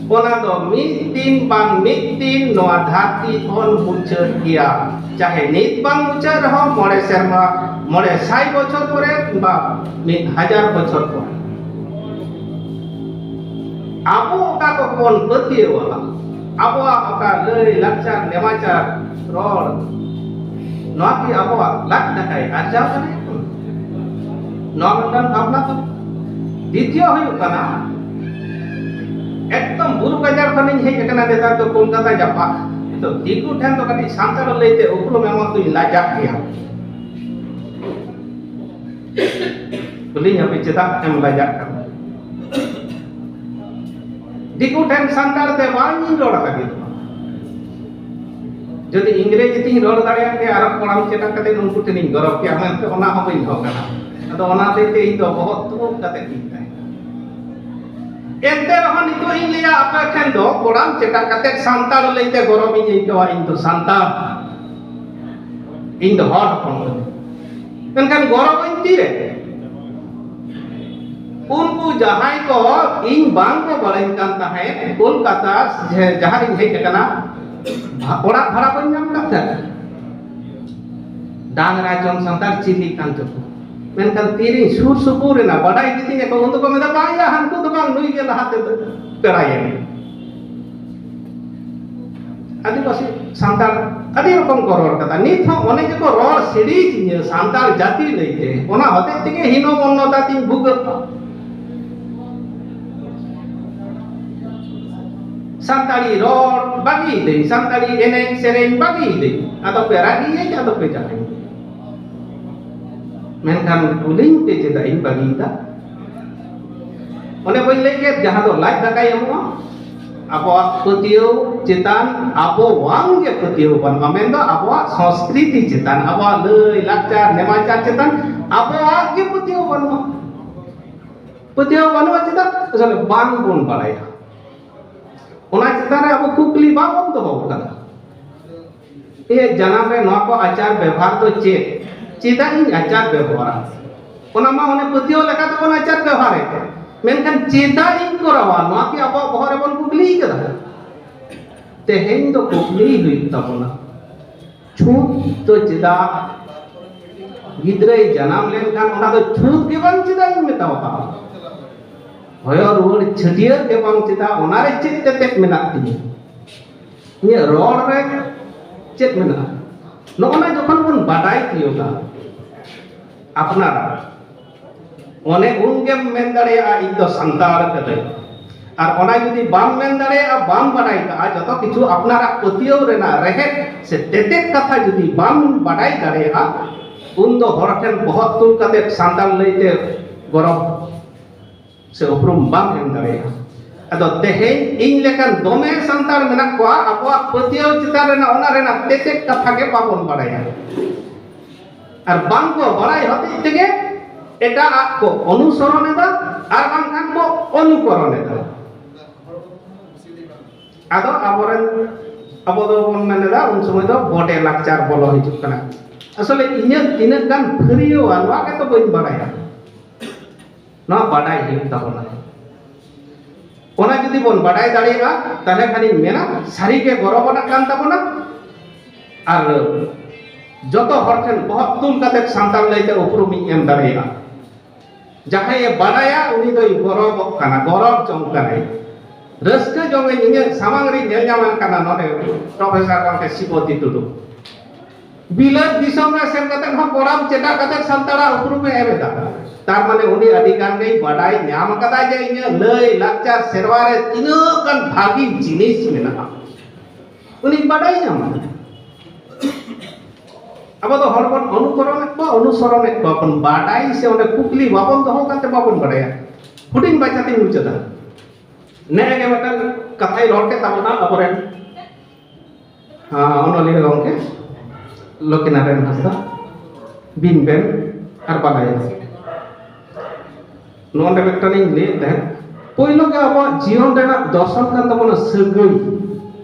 ᱚᱱᱟ ᱫᱚ ᱢᱤᱫ ᱫᱤᱱ ᱵᱟᱝ ᱢᱤᱫ ᱫᱤᱱ ᱱᱚᱣᱟ ᱫᱷᱟᱹᱨᱛᱤ ᱠᱷᱚᱱ ᱢᱩᱪᱟᱹᱫ ᱜᱮᱭᱟ᱾ ᱪᱟᱦᱮ ᱱᱤᱛ ᱵᱟᱝ ᱢᱩᱪᱟᱹᱫ ᱨᱮᱦᱚᱸ, ᱢᱚᱬᱮ ᱥᱮᱨᱢᱟ, ᱢᱚᱬᱮ ᱥᱟᱭ ᱵᱚᱪᱷᱚᱨ ᱯᱚᱨᱮ ᱠᱤᱝᱵᱟ ᱢᱤᱫ ᱦᱟᱡᱟᱨ ᱵᱚᱪᱷᱚᱨ ᱯᱚᱨᱮ᱾ ᱟᱵᱚ ᱚᱠᱟ ᱠᱚᱵᱚᱱ ᱯᱟᱹᱛᱭᱟᱹᱣᱟ, ᱟᱵᱚᱣᱟᱜ ᱚᱠᱟ ᱞᱟᱹᱭ ᱞᱟᱠᱪᱟᱨ, ᱱᱮᱢᱟᱪᱟᱨ, ᱨᱚᱲ, ᱱᱚᱣᱟ ᱠᱤ ᱟᱵᱚᱣᱟᱜ ᱞᱟᱡ ᱫᱟᱠᱟᱭ ᱟᱨᱡᱟᱣ ᱫᱟᱲᱮᱭᱟᱜ ᱠᱟᱱᱟ? ᱱᱚᱣᱟ ᱢᱤᱫᱴᱟᱝ ᱵᱷᱟᱵᱽᱱᱟ ᱛᱟᱵᱚᱱ᱾ ᱫᱤᱛᱤᱭᱚ ᱦᱩᱭᱩᱜ ᱠᱟᱱᱟ, ᱮᱠᱫᱚᱢ ᱵᱩᱨᱩ ᱜᱟᱡᱟᱲ ᱠᱷᱚᱱᱤᱧ ᱦᱮᱡ ᱟᱠᱟᱱᱟ ᱱᱮᱛᱟᱨ ᱫᱚ ᱠᱳᱞᱠᱟᱛᱟ ᱡᱟᱯᱟᱜ᱾ ᱱᱤᱛᱚᱜ ᱫᱤᱠᱩ ᱴᱷᱮᱱ ᱫᱚ ᱠᱟᱹᱴᱤᱡ ᱥᱟᱱᱛᱟᱲ ᱞᱟᱹᱭᱛᱮ ᱩᱯᱨᱩᱢ ᱮᱢᱚᱜ ᱫᱚᱧ ᱞᱟᱡᱟᱜ ᱜᱮᱭᱟ᱾ ᱠᱩᱞᱤᱧ ᱟᱯᱮ, ᱪᱮᱫᱟᱜ ᱮᱢ ᱞᱟᱡᱟᱜ ᱠᱟᱱᱟ? ᱫᱤᱠᱩ ᱴᱷᱮᱱ ᱥᱟᱱᱛᱟᱲ ᱛᱮ ᱵᱟᱝ ᱤᱧ ᱨᱚᱲ ᱞᱟᱹᱜᱤᱫ᱾ ᱡᱩᱫᱤ ᱤᱝᱨᱮᱡᱤ ᱛᱤᱧ ᱨᱚᱲ ᱫᱟᱲᱮᱭᱟᱜ ᱠᱮᱭᱟ, ᱟᱨᱚ ᱠᱚᱲᱟᱢ ᱪᱮᱴᱟᱜ ᱠᱟᱛᱮ ᱩᱱᱠᱩ ᱴᱷᱮᱱᱤᱧ ᱜᱚᱨᱚᱵ ᱠᱮᱭᱟ, ᱢᱮᱱᱛᱮ ᱚᱱᱟ ᱦᱚᱸ ᱵᱟᱹᱧ ᱫᱚᱦᱚ ᱠᱟᱱᱟ᱾ ᱟᱫᱚ ᱚᱱᱟ ᱦᱚᱛᱮᱡ ᱛᱮ ᱤᱧ ᱫᱚ ᱵᱚᱦᱚᱜ ᱛᱩᱲᱩᱠ ᱠᱟᱛᱮ ᱤᱧ ᱛᱟᱦᱮᱱᱟ᱾ ᱮᱱᱛᱮ ᱨᱮᱦᱚᱸ ᱱᱤᱛᱚᱜ ᱤᱧ ᱞᱟᱹᱭᱟ, ᱟᱯᱮ ᱴᱷᱮᱱ ᱫᱚ ᱠᱚᱲᱟᱢ ᱪᱮᱴᱟᱜ ᱠᱟᱛᱮ ᱥᱟᱱᱛᱟᱲ ᱞᱟᱹᱭᱛᱮ ᱜᱚᱨᱚᱵ ᱤᱧ ᱟᱹᱭᱠᱟᱹᱣᱟ᱾ ᱤᱧ ᱫᱚ ᱥᱟᱱᱛᱟᱲ, ᱤᱧ ᱫᱚ ᱦᱚᱲ ᱦᱚᱯᱚᱱ ᱠᱟᱹᱱᱟᱹᱧ᱾ ᱢᱮᱱᱠᱷᱟᱱ ᱜᱚᱨᱚᱵ ᱟᱹᱧ ᱛᱤᱨᱮ? ᱩᱱᱠᱩ ᱡᱟᱦᱟᱸᱭ ᱠᱚ ᱤᱧ ᱵᱟᱝ ᱠᱚ ᱵᱟᱲᱟᱭ ᱠᱟᱱ ᱛᱟᱦᱮᱸᱫ, ᱠᱳᱞᱠᱟᱛᱟ ᱡᱮ ᱡᱟᱦᱟᱸ ᱨᱤᱧ ᱦᱮᱡ ᱟᱠᱟᱱᱟ, ᱵᱷᱟ-, ᱚᱲᱟᱜ ᱵᱷᱟᱲᱟ ᱵᱟᱹᱧ ᱧᱟᱢ ᱠᱟᱫ ᱛᱟᱦᱮᱸᱫ᱾ ᱰᱟᱝᱨᱟ ᱡᱚᱢ ᱥᱟᱱᱛᱟᱲ ᱪᱤᱞᱤ ᱠᱟᱱ ᱪᱚᱠᱚ᱾ ᱢᱮᱱᱠᱷᱟᱱ ᱛᱤᱨᱤᱧ ᱥᱩᱨ ᱥᱩᱯᱩᱨ ᱮᱱᱟ, ᱵᱟᱰᱟᱭ ᱠᱤᱫᱤᱧ ᱟᱠᱚ, ᱩᱱ ᱫᱚᱠᱚ ᱢᱮᱱᱫᱟ, "ᱵᱟᱝ ᱭᱟ, ᱦᱟᱱᱠᱩ ᱫᱚ ᱵᱟᱝ, ᱱᱩᱭ ᱜᱮ ᱞᱟᱦᱟᱛᱮ ᱯᱮᱲᱟᱭᱮᱢ᱾" ᱟᱹᱫᱤᱵᱟᱹᱥᱤ ᱥᱟᱱᱛᱟᱲ ᱟᱹᱰᱤ ᱨᱚᱠᱚᱢ ᱠᱚ ᱨᱚᱲ ᱠᱟᱫᱟ᱾ ᱱᱤᱛ ᱦᱚᱸ ᱚᱱᱮ ᱡᱮᱠᱚ ᱨᱚᱲ ᱥᱤᱲᱤᱡᱽ ᱤᱧᱟᱹ ᱥᱟᱱᱛᱟᱲ ᱡᱟᱹᱛᱤ ᱞᱟᱹᱭᱛᱮ, ᱚᱱᱟ ᱦᱚᱛᱮᱡ ᱛᱮᱜᱮ ᱦᱤᱱᱚ ᱢᱚᱱᱱᱚᱛᱟ ᱛᱤᱧ ᱵᱷᱩᱜᱟᱹᱜᱼᱟ᱾ ᱥᱟᱱᱛᱟᱲᱤ ᱨᱚᱲ ᱵᱟᱹᱜᱤᱭᱤᱫᱟᱹᱧ, ᱥᱟᱱᱛᱟᱲᱤ ᱮᱱᱮᱡ ᱥᱮᱨᱮᱧ ᱵᱟᱹᱜᱤᱭᱤᱫᱟᱹᱧ, ᱟᱫᱚ ᱯᱮ ᱨᱟᱹᱜᱤᱭᱟᱹᱧ, ᱟᱫᱚ ᱯᱮ ᱡᱟᱦᱟᱸᱭ᱾ ᱢᱮᱱᱠᱷᱟᱱ ᱠᱩᱞᱤᱧ ᱯᱮ, ᱪᱮᱫᱟᱜ ᱤᱧ ᱵᱟᱹᱜᱤᱭᱮᱫᱟ? ᱚᱱᱮ ᱵᱟᱹᱧ ᱞᱟᱹᱭ ᱠᱮᱫ, ᱡᱟᱦᱟᱸ ᱫᱚ ᱞᱟᱡ ᱫᱟᱠᱟᱭ ᱮᱢᱚᱜᱼᱟ, ᱟᱵᱚᱣᱟᱜ ᱯᱟᱹᱛᱭᱟᱹᱣ ᱪᱮᱛᱟᱱ ᱟᱵᱚᱣᱟᱝ ᱜᱮ ᱯᱟᱹᱛᱭᱟᱹᱣ ᱵᱟᱹᱱᱩᱜᱼᱟ, ᱢᱮᱱᱫᱚ ᱟᱵᱚᱣᱟᱜ ᱥᱚᱸᱥᱠᱨᱤᱛᱤ ᱪᱮᱛᱟᱱ, ᱟᱵᱚᱣᱟᱜ ᱞᱟᱹᱭ ᱞᱟᱠᱪᱟᱨ ᱱᱮᱢᱟᱪᱟᱨ ᱪᱮᱛᱟᱱ ᱟᱵᱚᱣᱟᱜ ᱜᱮ ᱯᱟᱹᱛᱭᱟᱹᱣ ᱵᱟᱹᱱᱩᱜᱼᱟ᱾ ᱯᱟᱹᱛᱭᱟᱹᱣ ᱵᱟᱹᱱᱩᱜᱼᱟ ᱪᱮᱫᱟᱜ? ᱟᱥᱚᱞᱮ ᱵᱟᱝ ᱵᱚᱱ ᱵᱟᱲᱟᱭᱟ᱾ ᱚᱱᱟ ᱪᱮᱛᱟᱱ ᱨᱮ ᱟᱵᱚ ᱠᱩᱠᱞᱤ ᱵᱟᱵᱚᱱ ᱫᱚᱦᱚ ᱟᱠᱟᱫᱟ᱾ ᱤᱧᱟᱹᱜ ᱡᱟᱱᱟᱢ ᱨᱮ ᱱᱚᱣᱟ ᱠᱚ ᱟᱪᱟᱨ ᱵᱮᱵᱚᱦᱟᱨ ᱫᱚ ᱪᱮᱫ? ᱪᱮᱫᱟᱜ ᱤᱧ ᱟᱪᱟᱨ ᱵᱮᱵᱚᱦᱟᱨᱟ? ᱚᱱᱟ ᱢᱟ ᱚᱱᱮ ᱯᱟᱹᱛᱭᱟᱹᱣ ᱞᱮᱠᱟ ᱛᱮᱵᱚᱱ ᱟᱪᱟᱨ ᱵᱮᱵᱚᱦᱟᱨᱮᱫ ᱠᱟᱱ᱾ ᱢᱮᱱᱠᱷᱟᱱ ᱪᱮᱫᱟᱜ ᱤᱧ ᱠᱚᱨᱟᱣᱟ? ᱱᱚᱣᱟ ᱠᱤ ᱟᱵᱚᱣᱟᱜ ᱵᱚᱦᱚᱜ ᱨᱮᱵᱚᱱ ᱠᱩᱠᱞᱤ ᱠᱟᱫᱟ? ᱛᱮᱦᱮᱧ ᱫᱚ ᱠᱩᱠᱞᱤ ᱦᱩᱭᱩᱜ ᱛᱟᱵᱚᱱᱟ, ᱪᱷᱩᱛ ᱫᱚ ᱪᱮᱫᱟᱜ? ᱜᱤᱫᱽᱨᱟᱹᱭ ᱡᱟᱱᱟᱢ ᱞᱮᱱᱠᱷᱟᱱ ᱚᱱᱟ ᱫᱚ ᱪᱷᱩᱛ ᱜᱮ ᱵᱟᱝ ᱪᱮᱫᱟᱜ ᱤᱧ ᱢᱮᱛᱟᱣᱟᱜᱼᱟ? ᱦᱚᱭᱚ ᱨᱩᱣᱟᱹᱲ ᱪᱷᱟᱹᱴᱭᱟᱹᱨ ᱜᱮ ᱵᱟᱝ ᱪᱮᱫᱟᱜ? ᱚᱱᱟᱨᱮ ᱪᱮᱫ ᱛᱮᱛᱮᱫ ᱢᱮᱱᱟᱜ ᱛᱤᱧᱟᱹ? ᱤᱧᱟᱹᱜ ᱨᱚᱲ ᱨᱮ ᱪᱮᱫ ᱢᱮᱱᱟᱜᱼᱟ? ᱱᱚᱜᱼᱚ ᱱᱟ ᱡᱚᱠᱷᱚᱱ ᱵᱚᱱ ᱵᱟᱰᱟᱭ ᱛᱤᱭᱳᱜᱟ ᱟᱯᱱᱟᱨᱟᱜ, ᱚᱱᱮ ᱩᱱ ᱜᱮᱢ ᱢᱮᱱ ᱫᱟᱲᱮᱭᱟᱜᱼᱟ, "ᱤᱧ ᱫᱚ ᱥᱟᱱᱛᱟᱲ ᱠᱟᱹᱱᱟᱹᱧ᱾" ᱟᱨ ᱚᱱᱟ ᱡᱩᱫᱤ ᱵᱟᱢ ᱢᱮᱱ ᱫᱟᱲᱮᱭᱟᱜᱼᱟ, ᱵᱟᱢ ᱵᱟᱰᱟᱭ ᱠᱟᱜᱼᱟ, ᱡᱚᱛᱚ ᱠᱤᱪᱷᱩ ᱟᱯᱱᱟᱨᱟᱜ ᱯᱟᱹᱛᱭᱟᱹᱣ ᱨᱮᱱᱟᱜ ᱨᱮᱦᱮᱫ ᱥᱮ ᱛᱮᱛᱮᱫ ᱠᱟᱛᱷᱟ ᱡᱩᱫᱤ ᱵᱟᱢ ᱵᱟᱰᱟᱭ ᱫᱟᱲᱮᱭᱟᱜᱼᱟ, ᱩᱱ ᱫᱚ ᱦᱚᱲ ᱴᱷᱮᱱ ᱵᱚᱦᱚᱜ ᱛᱩᱞ ᱠᱟᱛᱮ ᱥᱟᱱᱛᱟᱲ ᱞᱟᱹᱭᱛᱮ ᱜᱚᱨᱚᱵ ᱥᱮ ᱩᱯᱨᱩᱢ ᱵᱟᱢ ᱮᱢ ᱫᱟᱲᱮᱭᱟᱜᱼᱟ᱾ ᱟᱫᱚ ᱛᱮᱦᱮᱧ ᱤᱧ ᱞᱮᱠᱟᱱ ᱫᱚᱢᱮ ᱥᱟᱱᱛᱟᱲ ᱢᱮᱱᱟᱜ ᱠᱚᱣᱟ, ᱟᱵᱚᱣᱟᱜ ᱯᱟᱹᱛᱭᱟᱹᱣ ᱪᱮᱛᱟᱱ ᱨᱮᱱᱟᱜ ᱚᱱᱟ ᱨᱮᱱᱟᱜ ᱛᱮᱛᱮᱫ ᱠᱟᱛᱷᱟ ᱜᱮ ᱵᱟᱵᱚᱱ ᱵᱟᱲᱟᱭᱟ᱾ ᱟᱨ ᱵᱟᱝ ᱠᱚ ᱵᱟᱲᱟᱭ ᱦᱚᱛᱮᱡ ᱛᱮᱜᱮ ᱮᱴᱟᱜ ᱟᱜ ᱠᱚ ᱚᱱᱩᱥᱚᱨᱚᱱ ᱮᱫᱟ, ᱟᱨ ᱵᱟᱝᱠᱷᱟᱱ ᱠᱚ ᱚᱱᱩᱠᱚᱨᱚᱱ ᱮᱫᱟ᱾ ᱟᱫᱚ ᱟᱵᱚᱨᱮᱱ, ᱟᱵᱚ ᱫᱚᱵᱚᱱ ᱢᱮᱱ ᱮᱫᱟ, ᱩᱱ ᱥᱚᱢᱚᱭ ᱫᱚ ᱵᱚᱰᱮ ᱞᱟᱠᱪᱟᱨ ᱵᱚᱞᱚ ᱦᱤᱡᱩᱜ ᱠᱟᱱᱟ᱾ ᱟᱥᱚᱞᱮ ᱤᱧᱟᱹᱜ ᱛᱤᱱᱟᱹᱜ ᱜᱟᱱ ᱯᱷᱟᱹᱨᱭᱟᱹᱣᱟ, ᱱᱚᱣᱟ ᱜᱮᱛᱚ ᱵᱟᱹᱧ ᱵᱟᱲᱟᱭᱟ᱾ ᱱᱚᱣᱟ ᱵᱟᱰᱟᱭ ᱦᱩᱭᱩᱜ ᱛᱟᱵᱚᱱᱟ᱾ ᱚᱱᱟ ᱡᱩᱫᱤ ᱵᱚᱱ ᱵᱟᱰᱟᱭ ᱫᱟᱲᱮᱭᱟᱜᱼᱟ, ᱛᱟᱦᱚᱞᱮ ᱠᱷᱟᱱᱤᱧ ᱢᱮᱱᱟ, ᱥᱟᱹᱨᱤᱜᱮ ᱜᱚᱨᱚᱵᱽ ᱟᱱᱟᱜ ᱠᱟᱱ ᱛᱟᱵᱚᱱᱟ᱾ ᱟᱨ ᱡᱚᱛᱚ ᱦᱚᱲ ᱴᱷᱮᱱ ᱵᱚᱦᱚᱜ ᱛᱩᱞ ᱠᱟᱛᱮ ᱥᱟᱱᱛᱟᱲ ᱞᱟᱹᱭᱛᱮ ᱩᱯᱨᱩᱢᱤᱧ ᱮᱢ ᱫᱟᱲᱮᱭᱟᱜᱼᱟ᱾ ᱡᱟᱦᱟᱸᱭᱮ ᱵᱟᱰᱟᱭᱟ, ᱩᱱᱤ ᱫᱚᱭ ᱜᱚᱨᱚᱵᱚᱜ ᱠᱟᱱᱟ, ᱜᱚᱨᱚᱵᱽ ᱡᱚᱝ ᱠᱟᱱᱟᱭ, ᱨᱟᱹᱥᱠᱟᱹ ᱡᱚᱝ ᱟᱹᱧ᱾ ᱤᱧᱟᱹᱜ ᱥᱟᱢᱟᱝ ᱨᱤᱧ ᱧᱮᱞ ᱧᱟᱢᱮ ᱠᱟᱱᱟ ᱱᱚᱰᱮ ᱯᱨᱚᱯᱷᱮᱥᱚᱨ ᱜᱚᱢᱠᱮ ᱥᱤᱵᱚᱛᱤ ᱴᱩᱰᱩ᱾ ᱵᱤᱞᱟᱹᱛ ᱫᱤᱥᱚᱢ ᱨᱮ ᱥᱮᱱ ᱠᱟᱛᱮ ᱦᱚᱸ ᱠᱚᱲᱟᱢ ᱪᱮᱴᱟᱜ ᱠᱟᱛᱮ ᱥᱟᱱᱛᱟᱲᱟᱜ ᱩᱯᱨᱩᱢᱮ ᱮᱢ ᱮᱫᱟ᱾ ᱛᱟᱨ ᱢᱟᱱᱮ ᱩᱱᱤ ᱟᱹᱰᱤ ᱜᱟᱱ ᱜᱮᱭ ᱵᱟᱰᱟᱭ ᱧᱟᱢ ᱟᱠᱟᱫᱟ ᱡᱮ ᱤᱧᱟᱹᱜ ᱞᱟᱹᱭ ᱞᱟᱠᱪᱟᱨ ᱥᱮᱨᱣᱟ ᱨᱮ ᱛᱤᱱᱟᱹᱜ ᱜᱟᱱ ᱵᱷᱟᱹᱜᱤ ᱡᱤᱱᱤᱥ ᱢᱮᱱᱟᱜᱼᱟ, ᱩᱱᱤ ᱵᱟᱰᱟᱭ ᱧᱟᱢᱟ᱾ ᱟᱵᱚ ᱫᱚ ᱦᱚᱲ ᱵᱚᱱ ᱚᱱᱩᱠᱚᱨᱚᱱᱮᱫ ᱠᱚᱣᱟ, ᱚᱱᱩᱥᱚᱨᱚᱱᱮᱫ ᱠᱚᱣᱟ ᱵᱚᱱ, ᱵᱟᱰᱟᱭ ᱥᱮ ᱚᱸᱰᱮ ᱠᱩᱠᱞᱤ ᱵᱟᱵᱚᱱ ᱫᱚᱦᱚ ᱠᱟᱛᱮ ᱵᱟᱵᱚᱱ ᱵᱟᱰᱟᱭᱟ᱾ ᱦᱩᱰᱤᱧ ᱢᱟᱪᱷᱟᱛᱤᱧ ᱢᱩᱪᱟᱹᱫᱟ᱾ ᱱᱮᱜᱼᱮ ᱜᱮ ᱢᱤᱫᱴᱟᱝ ᱠᱟᱛᱷᱟᱭ ᱨᱚᱲ ᱠᱮᱫ ᱛᱟᱵᱚᱱᱟ ᱟᱵᱚᱨᱮᱱ ᱚᱱᱚᱞᱤᱭᱟᱹ ᱜᱚᱢᱠᱮ ᱞᱚᱠᱤᱱᱟᱨᱟᱭᱚᱱ ᱦᱟᱸᱥᱫᱟ, ᱵᱤᱱ ᱵᱮᱱ ᱟᱨ ᱵᱟᱰᱟᱭᱟ᱾ ᱱᱚᱰᱮ ᱢᱤᱫᱴᱟᱝ ᱤᱧ ᱞᱟᱹᱭᱮᱫ ᱛᱟᱦᱮᱸᱫ, ᱯᱳᱭᱞᱳ ᱜᱮ ᱟᱵᱚᱣᱟᱜ ᱡᱤᱭᱚᱱ ᱨᱮᱱᱟᱜ ᱫᱚᱨᱥᱚᱱ ᱠᱟᱱ ᱛᱟᱵᱚᱱᱟ ᱥᱟᱹᱜᱟᱹᱭ᱾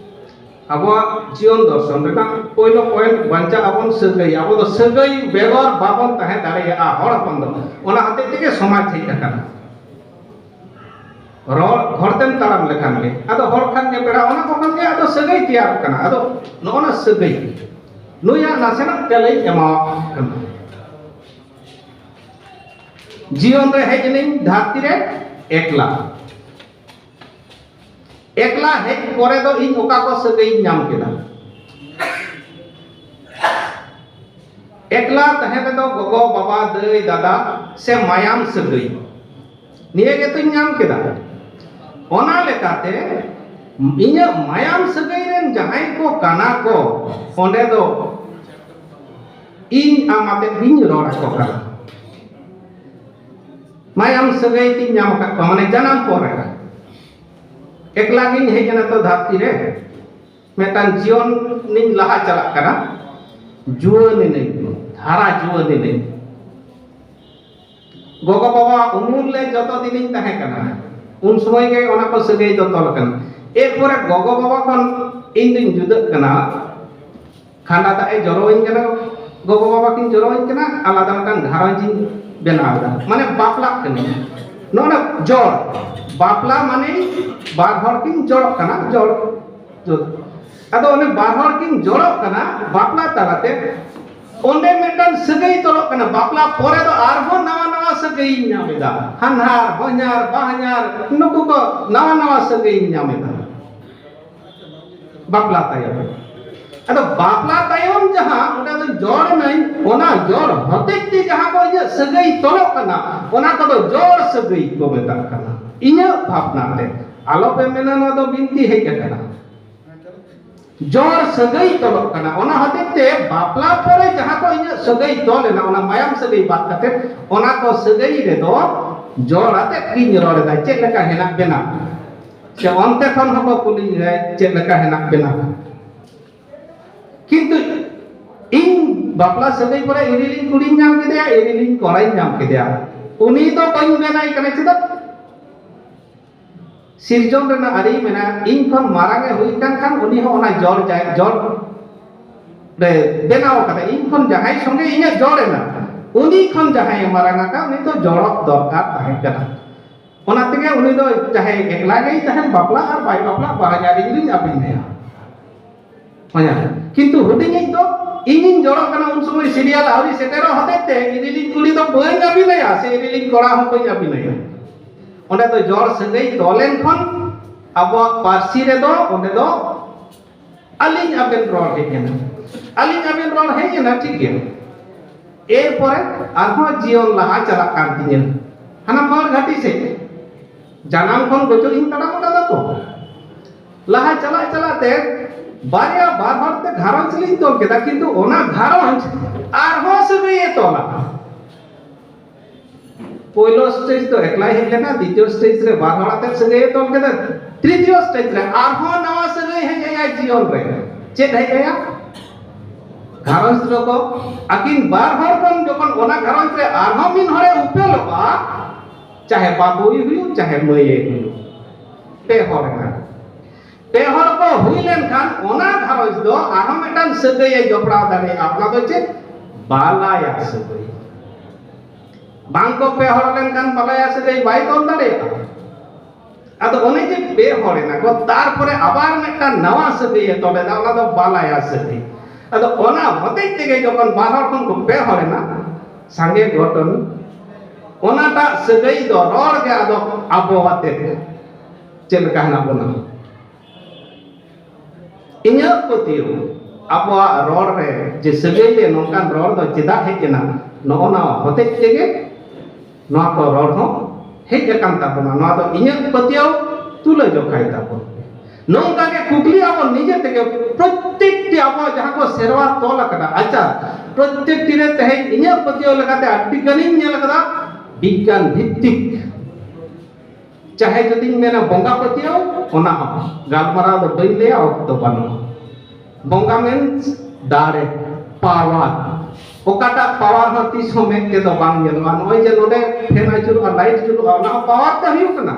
ᱟᱵᱚᱣᱟᱜ ᱡᱤᱭᱚᱱ ᱫᱚᱨᱥᱚᱱ ᱨᱮᱱᱟᱜ ᱯᱳᱭᱞᱳ ᱯᱚᱭᱮᱱᱴ, ᱵᱟᱧᱪᱟᱜ ᱟᱵᱚᱱ ᱥᱟᱹᱜᱟᱹᱭ᱾ ᱟᱵᱚ ᱫᱚ ᱥᱟᱹᱜᱟᱹᱭ ᱵᱮᱜᱚᱨ ᱵᱟᱵᱚᱱ ᱛᱟᱦᱮᱸ ᱫᱟᱲᱮᱭᱟᱜᱼᱟ ᱦᱚᱲ ᱦᱚᱯᱚᱱ ᱫᱚ᱾ ᱚᱱᱟ ᱦᱚᱛᱮᱡ ᱛᱮᱜᱮ ᱥᱚᱢᱟᱡᱽ ᱦᱮᱡ ᱟᱠᱟᱱᱟ᱾ ᱨᱚᱲ ᱦᱚᱲ ᱛᱮᱢ ᱛᱟᱲᱟᱢ ᱞᱮᱠᱷᱟᱱ ᱜᱮ, ᱟᱫᱚ ᱦᱚᱲ ᱠᱷᱟᱱ ᱜᱮ ᱯᱮᱲᱟ, ᱚᱱᱟ ᱠᱚ ᱠᱷᱟᱱ ᱜᱮ ᱟᱫᱚ ᱥᱟᱹᱜᱟᱹᱭ ᱛᱮᱭᱟᱨᱚᱜ ᱠᱟᱱᱟ᱾ ᱟᱫᱚ ᱱᱚᱜᱼᱚ ᱱᱟ ᱥᱟᱹᱜᱟᱹᱭ, ᱱᱩᱭᱟᱜ ᱱᱟᱥᱮᱱᱟᱜ ᱛᱮᱞᱟᱧ ᱮᱢᱟᱣᱟᱜ ᱠᱟᱱᱟ᱾ ᱡᱤᱭᱚᱱ ᱨᱮ ᱦᱮᱡ ᱮᱱᱟᱹᱧ ᱫᱷᱟᱹᱨᱛᱤ ᱨᱮ ᱮᱠᱞᱟ᱾ ᱮᱠᱞᱟ ᱦᱮᱡ ᱯᱚᱨᱮ ᱫᱚ ᱤᱧ ᱚᱠᱟ ᱠᱚ ᱥᱟᱹᱜᱟᱹᱭᱤᱧ ᱧᱟᱢ ᱠᱮᱫᱟ? ᱮᱠᱞᱟ ᱛᱟᱦᱮᱸ ᱨᱮᱫᱚ ᱜᱚᱜᱚ, ᱵᱟᱵᱟ, ᱫᱟᱹᱭ, ᱫᱟᱫᱟ ᱥᱮ ᱢᱟᱭᱟᱢ ᱥᱟᱹᱜᱟᱹᱭ, ᱱᱤᱭᱟᱹ ᱜᱮᱛᱚᱧ ᱧᱟᱢ ᱠᱮᱫᱟ᱾ ᱚᱱᱟ ᱞᱮᱠᱟᱛᱮ ᱤᱧᱟᱹᱜ ᱢᱟᱭᱟᱢ ᱥᱟᱹᱜᱟᱹᱭ ᱨᱮᱱ ᱡᱟᱦᱟᱸᱭ ᱠᱚ ᱠᱟᱱᱟ ᱠᱚ, ᱚᱸᱰᱮ ᱫᱚ ᱤᱧ ᱟᱢ ᱟᱛᱮᱫ ᱜᱤᱧ ᱨᱚᱲ ᱟᱠᱚ ᱠᱟᱱᱟ᱾ ᱢᱟᱭᱟᱢ ᱥᱟᱹᱜᱟᱹᱭ ᱛᱤᱧ ᱧᱟᱢ ᱟᱠᱟᱫ ᱠᱚᱣᱟ, ᱢᱟᱱᱮ ᱡᱟᱱᱟᱢ ᱯᱚᱨᱮ ᱨᱮ᱾ ᱮᱠᱞᱟ ᱜᱤᱧ ᱦᱮᱡ ᱮᱱᱟ ᱛᱚ ᱫᱷᱟᱹᱨᱛᱤ ᱨᱮ, ᱢᱤᱫᱴᱟᱝ ᱡᱤᱭᱚᱱ ᱤᱧ ᱞᱟᱦᱟ ᱪᱟᱞᱟᱜ ᱠᱟᱱᱟ, ᱡᱩᱣᱟᱹᱱ ᱮᱱᱟᱹᱧ, ᱦᱟᱨᱟ ᱡᱩᱣᱟᱹᱱ ᱮᱱᱟᱹᱧ᱾ ᱜᱚᱜᱚ ᱵᱟᱵᱟ ᱩᱢᱩᱞ ᱨᱮ ᱡᱚᱛᱚ ᱫᱤᱱᱤᱧ ᱛᱟᱦᱮᱸ ᱠᱟᱱᱟ, ᱩᱱ ᱥᱚᱢᱚᱭ ᱜᱮ ᱚᱱᱟ ᱠᱚ ᱥᱟᱹᱜᱟᱹᱭ ᱫᱚ ᱛᱚᱞ ᱟᱠᱟᱱᱟ᱾ ᱮᱨᱯᱚᱨᱮ ᱜᱚᱜᱚ ᱵᱟᱵᱟ ᱠᱷᱚᱱ ᱤᱧ ᱫᱩᱧ ᱡᱩᱫᱟᱹᱜ ᱠᱟᱱᱟ, ᱠᱷᱟᱸᱰᱟ ᱫᱟᱜ ᱮ ᱡᱚᱨᱚᱣᱟᱹᱧ ᱠᱟᱱᱟ, ᱜᱚᱜᱚ ᱵᱟᱵᱟ ᱠᱤᱱ ᱡᱚᱨᱚᱣᱟᱹᱧ ᱠᱟᱱᱟ, ᱟᱞᱟᱫᱟ ᱢᱤᱫᱴᱟᱝ ᱜᱷᱟᱨᱚᱸᱡᱽ ᱤᱧ ᱵᱮᱱᱟᱣ ᱮᱫᱟ, ᱢᱟᱱᱮ ᱵᱟᱯᱞᱟᱜ ᱠᱟᱹᱱᱟᱹᱧ᱾ ᱱᱚᱜᱼᱚ ᱱᱟ ᱡᱚᱲ, ᱵᱟᱯᱞᱟ ᱢᱟᱱᱮ ᱵᱟᱨ ᱦᱚᱲ ᱠᱤᱱ ᱡᱚᱲᱚᱜ ᱠᱟᱱᱟ, ᱡᱚᱲ, ᱡᱚᱲ᱾ ᱟᱫᱚ ᱚᱱᱮ ᱵᱟᱨ ᱦᱚᱲ ᱠᱤᱱ ᱡᱚᱲᱚᱜ ᱠᱟᱱᱟ ᱵᱟᱯᱞᱟ ᱛᱟᱞᱟᱛᱮ, ᱚᱸᱰᱮ ᱢᱤᱫᱴᱟᱝ ᱥᱟᱹᱜᱟᱹᱭ ᱛᱚᱞᱚᱜ ᱠᱟᱱᱟ᱾ ᱵᱟᱯᱞᱟ ᱯᱚᱨᱮ ᱫᱚ ᱟᱨᱦᱚᱸ ᱱᱟᱣᱟ ᱱᱟᱣᱟ ᱥᱟᱹᱜᱟᱹᱭᱤᱧ ᱧᱟᱢ ᱮᱫᱟ, ᱦᱟᱱᱦᱟᱨ, ᱦᱚᱧᱦᱟᱨ, ᱵᱟᱦᱧᱟᱨ, ᱱᱩᱠᱩ ᱠᱚ ᱱᱟᱣᱟ ᱱᱟᱣᱟ ᱥᱟᱹᱜᱟᱹᱭᱤᱧ ᱧᱟᱢ ᱮᱫᱟ᱾ ᱵᱟᱯᱞᱟ ᱛᱟᱭᱚᱢ᱾ ᱟᱫᱚ ᱵᱟᱯᱞᱟ ᱛᱟᱭᱚᱢ ᱡᱟᱦᱟᱸ ᱚᱸᱰᱮ ᱫᱚ ᱡᱚᱲ ᱮᱱᱟᱹᱧ, ᱚᱱᱟ ᱡᱚᱲ ᱦᱚᱛᱮᱡ ᱛᱮ ᱡᱟᱦᱟᱸ ᱠᱚ ᱤᱧᱟᱹᱜ ᱥᱟᱹᱜᱟᱹᱭ ᱛᱚᱞᱚᱜ ᱠᱟᱱᱟ, ᱚᱱᱟ ᱠᱚᱫᱚ ᱡᱚᱲ ᱥᱟᱹᱜᱟᱹᱭ ᱠᱚ ᱢᱮᱛᱟᱜ ᱠᱟᱱᱟ᱾ ᱤᱧᱟᱹᱜ ᱵᱷᱟᱵᱽᱱᱟ ᱛᱮ, ᱟᱞᱚᱯᱮ ᱢᱮᱱᱟ ᱱᱚᱣᱟ ᱫᱚ ᱵᱤᱱᱛᱤ ᱦᱮᱡ ᱟᱠᱟᱱᱟ᱾ ᱡᱚᱲ ᱥᱟᱹᱜᱟᱹᱭ ᱛᱚᱞᱚᱜ ᱠᱟᱱᱟ᱾ ᱚᱱᱟ ᱦᱚᱛᱮᱡ ᱛᱮ ᱵᱟᱯᱞᱟ ᱯᱚᱨᱮ ᱡᱟᱦᱟᱸ ᱠᱚ ᱤᱧᱟᱹᱜ ᱥᱟᱹᱜᱟᱹᱭ ᱛᱚᱞ ᱮᱱᱟ, ᱚᱱᱟ ᱢᱟᱭᱟᱢ ᱥᱟᱹᱜᱟᱹᱭ ᱵᱟᱫ ᱠᱟᱛᱮ, ᱚᱱᱟ ᱠᱚ ᱥᱟᱹᱜᱟᱹᱭ ᱨᱮᱫᱚ ᱡᱚᱲ ᱟᱛᱮᱫ ᱜᱤᱧ ᱨᱚᱲ ᱮᱫᱟ᱾ ᱪᱮᱫ ᱞᱮᱠᱟ ᱦᱮᱱᱟᱜ ᱵᱮᱱᱟ? ᱥᱮ ᱚᱱᱛᱮ ᱠᱷᱚᱱ ᱦᱚᱸᱠᱚ ᱠᱩᱞᱤᱧ ᱜᱮᱭᱟ, "ᱪᱮᱫ ᱞᱮᱠᱟ ᱦᱮᱱᱟᱜ ᱵᱮᱱᱟ?" ᱠᱤᱱᱛᱩ ᱤᱧ ᱵᱟᱯᱞᱟ ᱥᱟᱹᱜᱟᱹᱭ ᱯᱚᱨᱮ ᱤᱨᱤᱞᱤᱧ ᱠᱩᱲᱤᱧ ᱧᱟᱢ ᱠᱮᱫᱮᱭᱟ, ᱤᱨᱤᱞᱤᱧ ᱠᱚᱲᱟᱧ ᱧᱟᱢ ᱠᱮᱫᱮᱭᱟ, ᱩᱱᱤ ᱫᱚ ᱵᱟᱹᱧ ᱢᱮᱱᱟᱭ ᱠᱟᱱᱟ᱾ ᱪᱮᱫᱟᱜ? ᱥᱤᱨᱡᱚᱱ ᱨᱮᱱᱟᱜ ᱟᱹᱨᱤ ᱢᱮᱱᱟᱜᱼᱟ, ᱤᱧ ᱠᱷᱚᱱ ᱢᱟᱨᱟᱝ ᱮ ᱦᱩᱭ ᱠᱟᱱ ᱠᱷᱟᱱ ᱩᱱᱤ ᱦᱚᱸ ᱚᱱᱟ ᱡᱚᱲ ᱡᱟᱭ-, ᱡᱚᱲ ᱨᱮ ᱵᱮᱱᱟᱣ ᱠᱟᱫᱟ᱾ ᱤᱧ ᱠᱷᱚᱱ ᱡᱟᱦᱟᱸᱭ ᱥᱚᱸᱜᱮ ᱤᱧᱟᱹᱜ ᱡᱚᱲ ᱮᱱᱟ, ᱩᱱᱤ ᱠᱷᱚᱱ ᱡᱟᱦᱟᱸᱭ ᱮ ᱢᱟᱨᱟᱝ ᱟᱠᱟᱱ, ᱩᱱᱤ ᱫᱚ ᱡᱚᱲᱚᱜ ᱫᱚᱨᱠᱟᱨ ᱛᱟᱦᱮᱸ ᱠᱟᱱᱟ᱾ ᱚᱱᱟ ᱛᱮᱜᱮ ᱩᱱᱤ ᱫᱚ ᱪᱟᱦᱮ ᱮᱠᱞᱟ ᱜᱮᱭ ᱛᱟᱦᱮᱱ, ᱵᱟᱯᱞᱟ ᱟᱨ ᱵᱟᱭ ᱵᱟᱯᱞᱟ, ᱵᱟᱦᱧᱟᱨᱤᱧ ᱨᱤᱧ ᱟᱹᱯᱤᱧ ᱟᱭᱟ᱾ ᱦᱮᱸ, ᱠᱤᱱᱛᱩ ᱦᱩᱰᱤᱧᱤᱡ ᱫᱚ ᱤᱧᱤᱧ ᱡᱚᱲᱚᱜ ᱠᱟᱱᱟ, ᱩᱱ ᱥᱚᱢᱚᱭ ᱥᱤᱨᱤᱭᱟᱞ ᱟᱹᱣᱨᱤ ᱥᱮᱴᱮᱨᱚᱜ ᱦᱚᱛᱮᱡ ᱛᱮ ᱤᱨᱤᱞᱤᱧ ᱠᱩᱲᱤ ᱫᱚ ᱵᱟᱹᱧ ᱟᱹᱯᱤᱧ ᱟᱭᱟ, ᱥᱮ ᱤᱨᱤᱞᱤᱧ ᱠᱚᱲᱟ ᱦᱚᱸ ᱵᱟᱹᱧ ᱟᱹᱯᱤᱧ ᱟᱭᱟ᱾ ᱚᱸᱰᱮ ᱫᱚ ᱡᱚᱲ ᱥᱟᱹᱜᱟᱹᱭ ᱛᱚᱞ ᱮᱱ ᱠᱷᱚᱱ ᱟᱵᱚᱣᱟᱜ ᱯᱟᱹᱨᱥᱤ ᱨᱮᱫᱚ ᱚᱸᱰᱮ ᱫᱚ ᱟᱹᱞᱤᱧ ᱟᱵᱮᱱ ᱨᱚᱲ ᱦᱮᱡ ᱮᱱᱟ, ᱟᱹᱞᱤᱧ ᱟᱵᱮᱱ ᱨᱚᱲ ᱦᱮᱡ ᱮᱱᱟ, ᱴᱷᱤᱠ ᱜᱮᱭᱟ᱾ ᱮᱨᱯᱚᱨᱮ ᱟᱨᱦᱚᱸ ᱡᱤᱭᱚᱱ ᱞᱟᱦᱟ ᱪᱟᱞᱟᱜ ᱠᱟᱱ ᱛᱤᱧᱟᱹ, ᱦᱟᱱᱟ ᱢᱟᱲ ᱜᱷᱟᱴᱤ ᱥᱮᱫ ᱡᱟᱱᱟᱢ ᱠᱷᱚᱱ ᱜᱚᱡᱚᱜ ᱤᱧ ᱛᱟᱲᱟᱢ ᱟᱠᱟᱫᱟ ᱛᱚ᱾ ᱞᱟᱦᱟ ᱪᱟᱞᱟᱜ ᱪᱟᱞᱟᱜ ᱛᱮ ᱵᱟᱨᱭᱟ ᱵᱟᱨ ᱦᱚᱲ ᱛᱮ ᱜᱷᱟᱨᱚᱸᱡᱽ ᱞᱤᱧ ᱛᱚᱞ ᱠᱮᱫᱟ, ᱠᱤᱱᱛᱩ ᱚᱱᱟ ᱜᱷᱟᱨᱚᱸᱡᱽ ᱟᱨᱦᱚᱸ ᱥᱟᱹᱜᱟᱹᱭᱮ ᱛᱚᱞᱟ᱾ ᱯᱳᱭᱞᱳ ᱥᱴᱮᱡᱽ ᱫᱚ ᱮᱠᱞᱟᱭ ᱦᱮᱡ ᱞᱮᱱᱟ, ᱫᱤᱛᱤᱭᱚ ᱥᱴᱮᱡᱽ ᱨᱮ ᱵᱟᱨ ᱦᱚᱲ ᱟᱛᱮ ᱥᱟᱹᱜᱟᱹᱭᱮ ᱛᱚᱞ ᱠᱮᱫᱟ, ᱛᱨᱤᱛᱤᱭᱚ ᱥᱴᱮᱡᱽ ᱨᱮ ᱟᱨᱦᱚᱸ ᱱᱟᱣᱟ ᱥᱟᱹᱜᱟᱹᱭ ᱦᱮᱡ ᱟᱭᱟ ᱡᱤᱭᱚᱱ ᱨᱮ᱾ ᱪᱮᱫ ᱦᱮᱡ ᱟᱭᱟ? ᱜᱷᱟᱨᱚᱸᱡᱽ ᱨᱮᱫᱚ ᱟᱹᱠᱤᱱ ᱵᱟᱨ ᱦᱚᱲ ᱠᱷᱚᱱ ᱡᱚᱠᱷᱚᱱ ᱚᱱᱟ ᱜᱷᱟᱨᱚᱸᱡᱽ ᱨᱮ ᱟᱨᱦᱚᱸ ᱢᱤᱫ ᱦᱚᱲᱮ ᱩᱯᱮᱞᱚᱜᱼᱟ, ᱪᱟᱦᱮ ᱵᱟᱹᱵᱩᱭ ᱦᱩᱭᱩᱜ ᱪᱟᱦᱮ ᱢᱟᱹᱭᱮ ᱦᱩᱭᱩᱜ, ᱯᱮ ᱦᱚᱲ ᱮᱱᱟ᱾ ᱯᱮ ᱦᱚᱲ ᱠᱚ ᱦᱩᱭ ᱞᱮᱱᱠᱷᱟᱱ ᱚᱱᱟ ᱜᱷᱟᱨᱚᱸᱡᱽ ᱫᱚ ᱟᱨᱦᱚᱸ ᱢᱤᱫᱴᱟᱝ ᱥᱟᱹᱜᱟᱹᱭ ᱮ ᱡᱚᱯᱲᱟᱣ ᱫᱟᱲᱮᱭᱟᱜᱼᱟ᱾ ᱚᱱᱟ ᱫᱚ ᱪᱮᱫ? ᱵᱟᱞᱟᱭᱟ ᱥᱟᱹᱜᱟᱹᱭ᱾ ᱵᱟᱝ ᱠᱚ ᱯᱮ ᱦᱚᱲ ᱞᱮᱱᱠᱷᱟᱱ ᱵᱟᱞᱟᱭᱟ ᱥᱟᱹᱜᱟᱹᱭ ᱵᱟᱭ ᱛᱚᱞ ᱫᱟᱲᱮᱭᱟᱜᱼᱟ᱾ ᱟᱫᱚ ᱚᱱᱮ ᱡᱮ ᱯᱮ ᱦᱚᱲ ᱮᱱᱟ ᱠᱚ, ᱛᱟᱨᱯᱚᱨᱮ ᱟᱵᱟᱨ ᱢᱤᱫᱴᱟᱝ ᱱᱟᱣᱟ ᱥᱟᱹᱜᱟᱹᱭ ᱮ ᱛᱚᱞ ᱮᱫᱟ, ᱚᱱᱟ ᱫᱚ ᱵᱟᱞᱟᱭᱟ ᱥᱟᱹᱜᱟᱹᱭ᱾ ᱟᱫᱚ ᱚᱱᱟ ᱦᱚᱛᱮᱡ ᱛᱮᱜᱮ ᱡᱚᱠᱷᱚᱱ ᱵᱟᱨ ᱦᱚᱲ ᱠᱷᱚᱱ ᱠᱚ ᱯᱮ ᱦᱚᱲ ᱮᱱᱟ, ᱥᱟᱸᱜᱮ ᱜᱷᱚᱴᱚᱱ, ᱚᱱᱟᱴᱟᱜ ᱥᱟᱹᱜᱟᱹᱭ ᱫᱚ ᱨᱚᱲ ᱜᱮ ᱟᱫᱚ ᱟᱵᱚ ᱟᱛᱮ ᱪᱮᱫ ᱞᱮᱠᱟ ᱦᱮᱱᱟᱜ ᱵᱚᱱᱟ᱾ ᱤᱧᱟᱹᱜ ᱯᱟᱹᱛᱭᱟᱹᱣ, ᱟᱵᱚᱣᱟᱜ ᱨᱚᱲ ᱨᱮ ᱡᱮ ᱥᱟᱹᱜᱟᱹᱭ ᱨᱮ ᱱᱚᱝᱠᱟᱱ ᱨᱚᱲ ᱫᱚ ᱪᱮᱫᱟᱜ ᱦᱮᱡ ᱮᱱᱟ, ᱱᱚᱜᱼᱚ ᱱᱚᱣᱟ ᱦᱚᱛᱮᱡ ᱛᱮᱜᱮ ᱱᱚᱣᱟ ᱠᱚ ᱨᱚᱲ ᱦᱚᱸ ᱦᱮᱡ ᱟᱠᱟᱱ ᱛᱟᱵᱚᱱᱟ᱾ ᱱᱚᱣᱟ ᱫᱚ ᱤᱧᱟᱹᱜ ᱯᱟᱹᱛᱭᱟᱹᱣ ᱛᱩᱞᱟᱹ ᱡᱚᱠᱷᱟᱭ ᱛᱟᱵᱚᱱ᱾ ᱱᱚᱝᱠᱟ ᱜᱮ ᱠᱩᱠᱞᱤ ᱟᱵᱚ ᱱᱤᱡᱮ ᱛᱮᱜᱮ, ᱯᱨᱚᱛᱮᱠᱴᱤ ᱟᱵᱚᱣᱟᱜ ᱡᱟᱦᱟᱸ ᱠᱚ ᱥᱮᱨᱣᱟ ᱛᱚᱞ ᱟᱠᱟᱫᱟ, ᱟᱪᱪᱷᱟ, ᱯᱨᱚᱛᱮᱠᱴᱤ ᱨᱮ ᱛᱮᱦᱮᱧ ᱤᱧᱟᱹᱜ ᱯᱟᱹᱛᱭᱟᱹᱣ ᱞᱮᱠᱟᱛᱮ ᱟᱹᱰᱤ ᱜᱟᱱᱤᱧ ᱧᱮᱞ ᱟᱠᱟᱫᱟ ᱵᱤᱜᱽᱜᱟᱱ ᱵᱷᱤᱛᱛᱤᱠ᱾ ᱪᱟᱦᱮ ᱡᱩᱫᱤᱧ ᱢᱮᱱᱟ ᱵᱚᱸᱜᱟ ᱯᱟᱹᱛᱭᱟᱹᱣ, ᱚᱱᱟ ᱦᱚᱸ ᱜᱟᱞᱢᱟᱨᱟᱣ ᱫᱚ ᱵᱟᱹᱧ ᱞᱟᱹᱭᱟ, ᱚᱠᱛᱚ ᱵᱟᱹᱱᱩᱜᱼᱟ᱾ ᱵᱚᱸᱜᱟ ᱢᱮᱱ ᱫᱟᱲᱮ, ᱯᱟᱣᱟᱨ᱾ ᱚᱠᱟᱴᱟᱜ ᱯᱟᱣᱟᱨ ᱦᱚᱸ ᱛᱤᱥ ᱦᱚᱸ ᱢᱮᱫ ᱛᱮᱫᱚ ᱵᱟᱝ ᱧᱮᱞᱚᱜᱼᱟ᱾ ᱱᱚᱜᱼᱚᱭ ᱡᱮ ᱱᱚᱰᱮ ᱯᱷᱮᱱ ᱟᱹᱪᱩᱨᱚᱜᱼᱟ, ᱞᱟᱭᱤᱴ ᱡᱩᱞᱩᱜᱼᱟ, ᱚᱱᱟ ᱦᱚᱸ ᱯᱟᱣᱟᱨ ᱛᱮ ᱦᱩᱭᱩᱜ ᱠᱟᱱᱟ᱾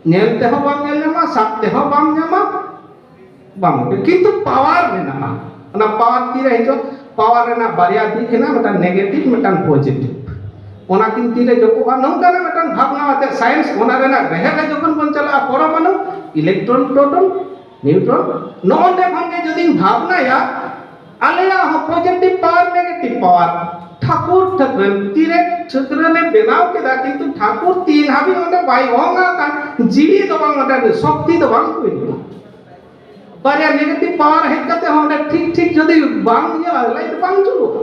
ᱧᱮᱞ ᱛᱮᱦᱚᱸ ᱵᱟᱢ ᱧᱮᱞ ᱧᱟᱢᱟ, ᱥᱟᱵ ᱛᱮᱦᱚᱸ ᱵᱟᱢ ᱧᱟᱢᱟ, ᱵᱟᱝ, ᱠᱤᱱᱛᱩ ᱯᱟᱣᱟᱨ ᱢᱮᱱᱟᱜᱼᱟ᱾ ᱚᱱᱟ ᱯᱟᱣᱟᱨ ᱛᱤᱨᱮ ᱦᱤᱡᱩᱜᱼᱟ? ᱯᱟᱣᱟᱨ ᱨᱮᱱᱟᱜ ᱵᱟᱨᱭᱟ ᱫᱤᱠ ᱦᱮᱱᱟᱜᱼᱟ, ᱢᱤᱫᱴᱟᱝ ᱱᱮᱜᱮᱴᱤᱵᱷ, ᱢᱤᱫᱴᱟᱝ ᱯᱚᱡᱮᱴᱤᱵᱷ᱾ ᱚᱱᱟ ᱠᱤᱱ ᱛᱤᱨᱮ ᱡᱚᱯᱚᱜᱼᱟ? ᱱᱚᱝᱠᱟᱱᱟᱜ ᱢᱤᱫᱴᱟᱝ ᱵᱷᱟᱵᱽᱱᱟ ᱟᱛᱮ ᱥᱟᱭᱮᱱᱥ, ᱚᱱᱟ ᱨᱮᱱᱟᱜ ᱨᱮᱦᱮᱫ ᱨᱮ ᱡᱚᱠᱷᱚᱱ ᱵᱚᱱ ᱪᱟᱞᱟᱜᱼᱟ, ᱯᱚᱨᱚᱢᱟᱱᱩ, ᱤᱞᱮᱠᱴᱨᱚᱱ, ᱯᱨᱳᱴᱚᱱ, ᱱᱤᱭᱩᱴᱨᱚᱱ, ᱱᱚᱜᱼᱚ ᱱᱚᱰᱮ ᱠᱷᱚᱱ ᱜᱮ ᱡᱩᱫᱤᱧ ᱵᱷᱟᱵᱽᱱᱟᱭᱟ, ᱟᱞᱮᱭᱟᱜ ᱦᱚᱸ ᱯᱚᱡᱮᱴᱤᱵᱷ ᱯᱟᱣᱟᱨ, ᱱᱮᱜᱮᱴᱤᱵᱷ ᱯᱟᱣᱟᱨ᱾ ᱴᱷᱟᱹᱠᱩᱨ ᱴᱷᱟᱹᱠᱨᱟᱹᱱ ᱛᱤᱨᱮ ᱴᱷᱟᱹᱠᱨᱟᱹᱱᱮ ᱵᱮᱱᱟᱣ ᱠᱮᱫᱟ, ᱠᱤᱱᱛᱩ ᱴᱷᱟᱹᱠᱩᱨ ᱛᱤᱱ ᱦᱟᱹᱵᱤᱡ ᱚᱸᱰᱮ ᱵᱟᱭ ᱚᱝ ᱟᱠᱟᱱ, ᱡᱤᱣᱤ ᱫᱚ ᱵᱟᱝ, ᱚᱸᱰᱮ ᱥᱚᱠᱛᱤ ᱫᱚ ᱵᱟᱝ ᱦᱩᱭ ᱞᱮᱱᱟ᱾ ᱵᱟᱨᱭᱟ ᱱᱮᱜᱮᱴᱤᱵᱷ ᱯᱟᱣᱟᱨ ᱦᱮᱡ ᱠᱟᱛᱮ ᱦᱚᱸ ᱚᱸᱰᱮ ᱴᱷᱤᱠ ᱴᱷᱤᱠ ᱡᱩᱫᱤ ᱵᱟᱝ ᱤᱭᱟᱹ, ᱞᱟᱭᱤᱴ ᱵᱟᱝ ᱡᱩᱞᱩᱜᱼᱟ᱾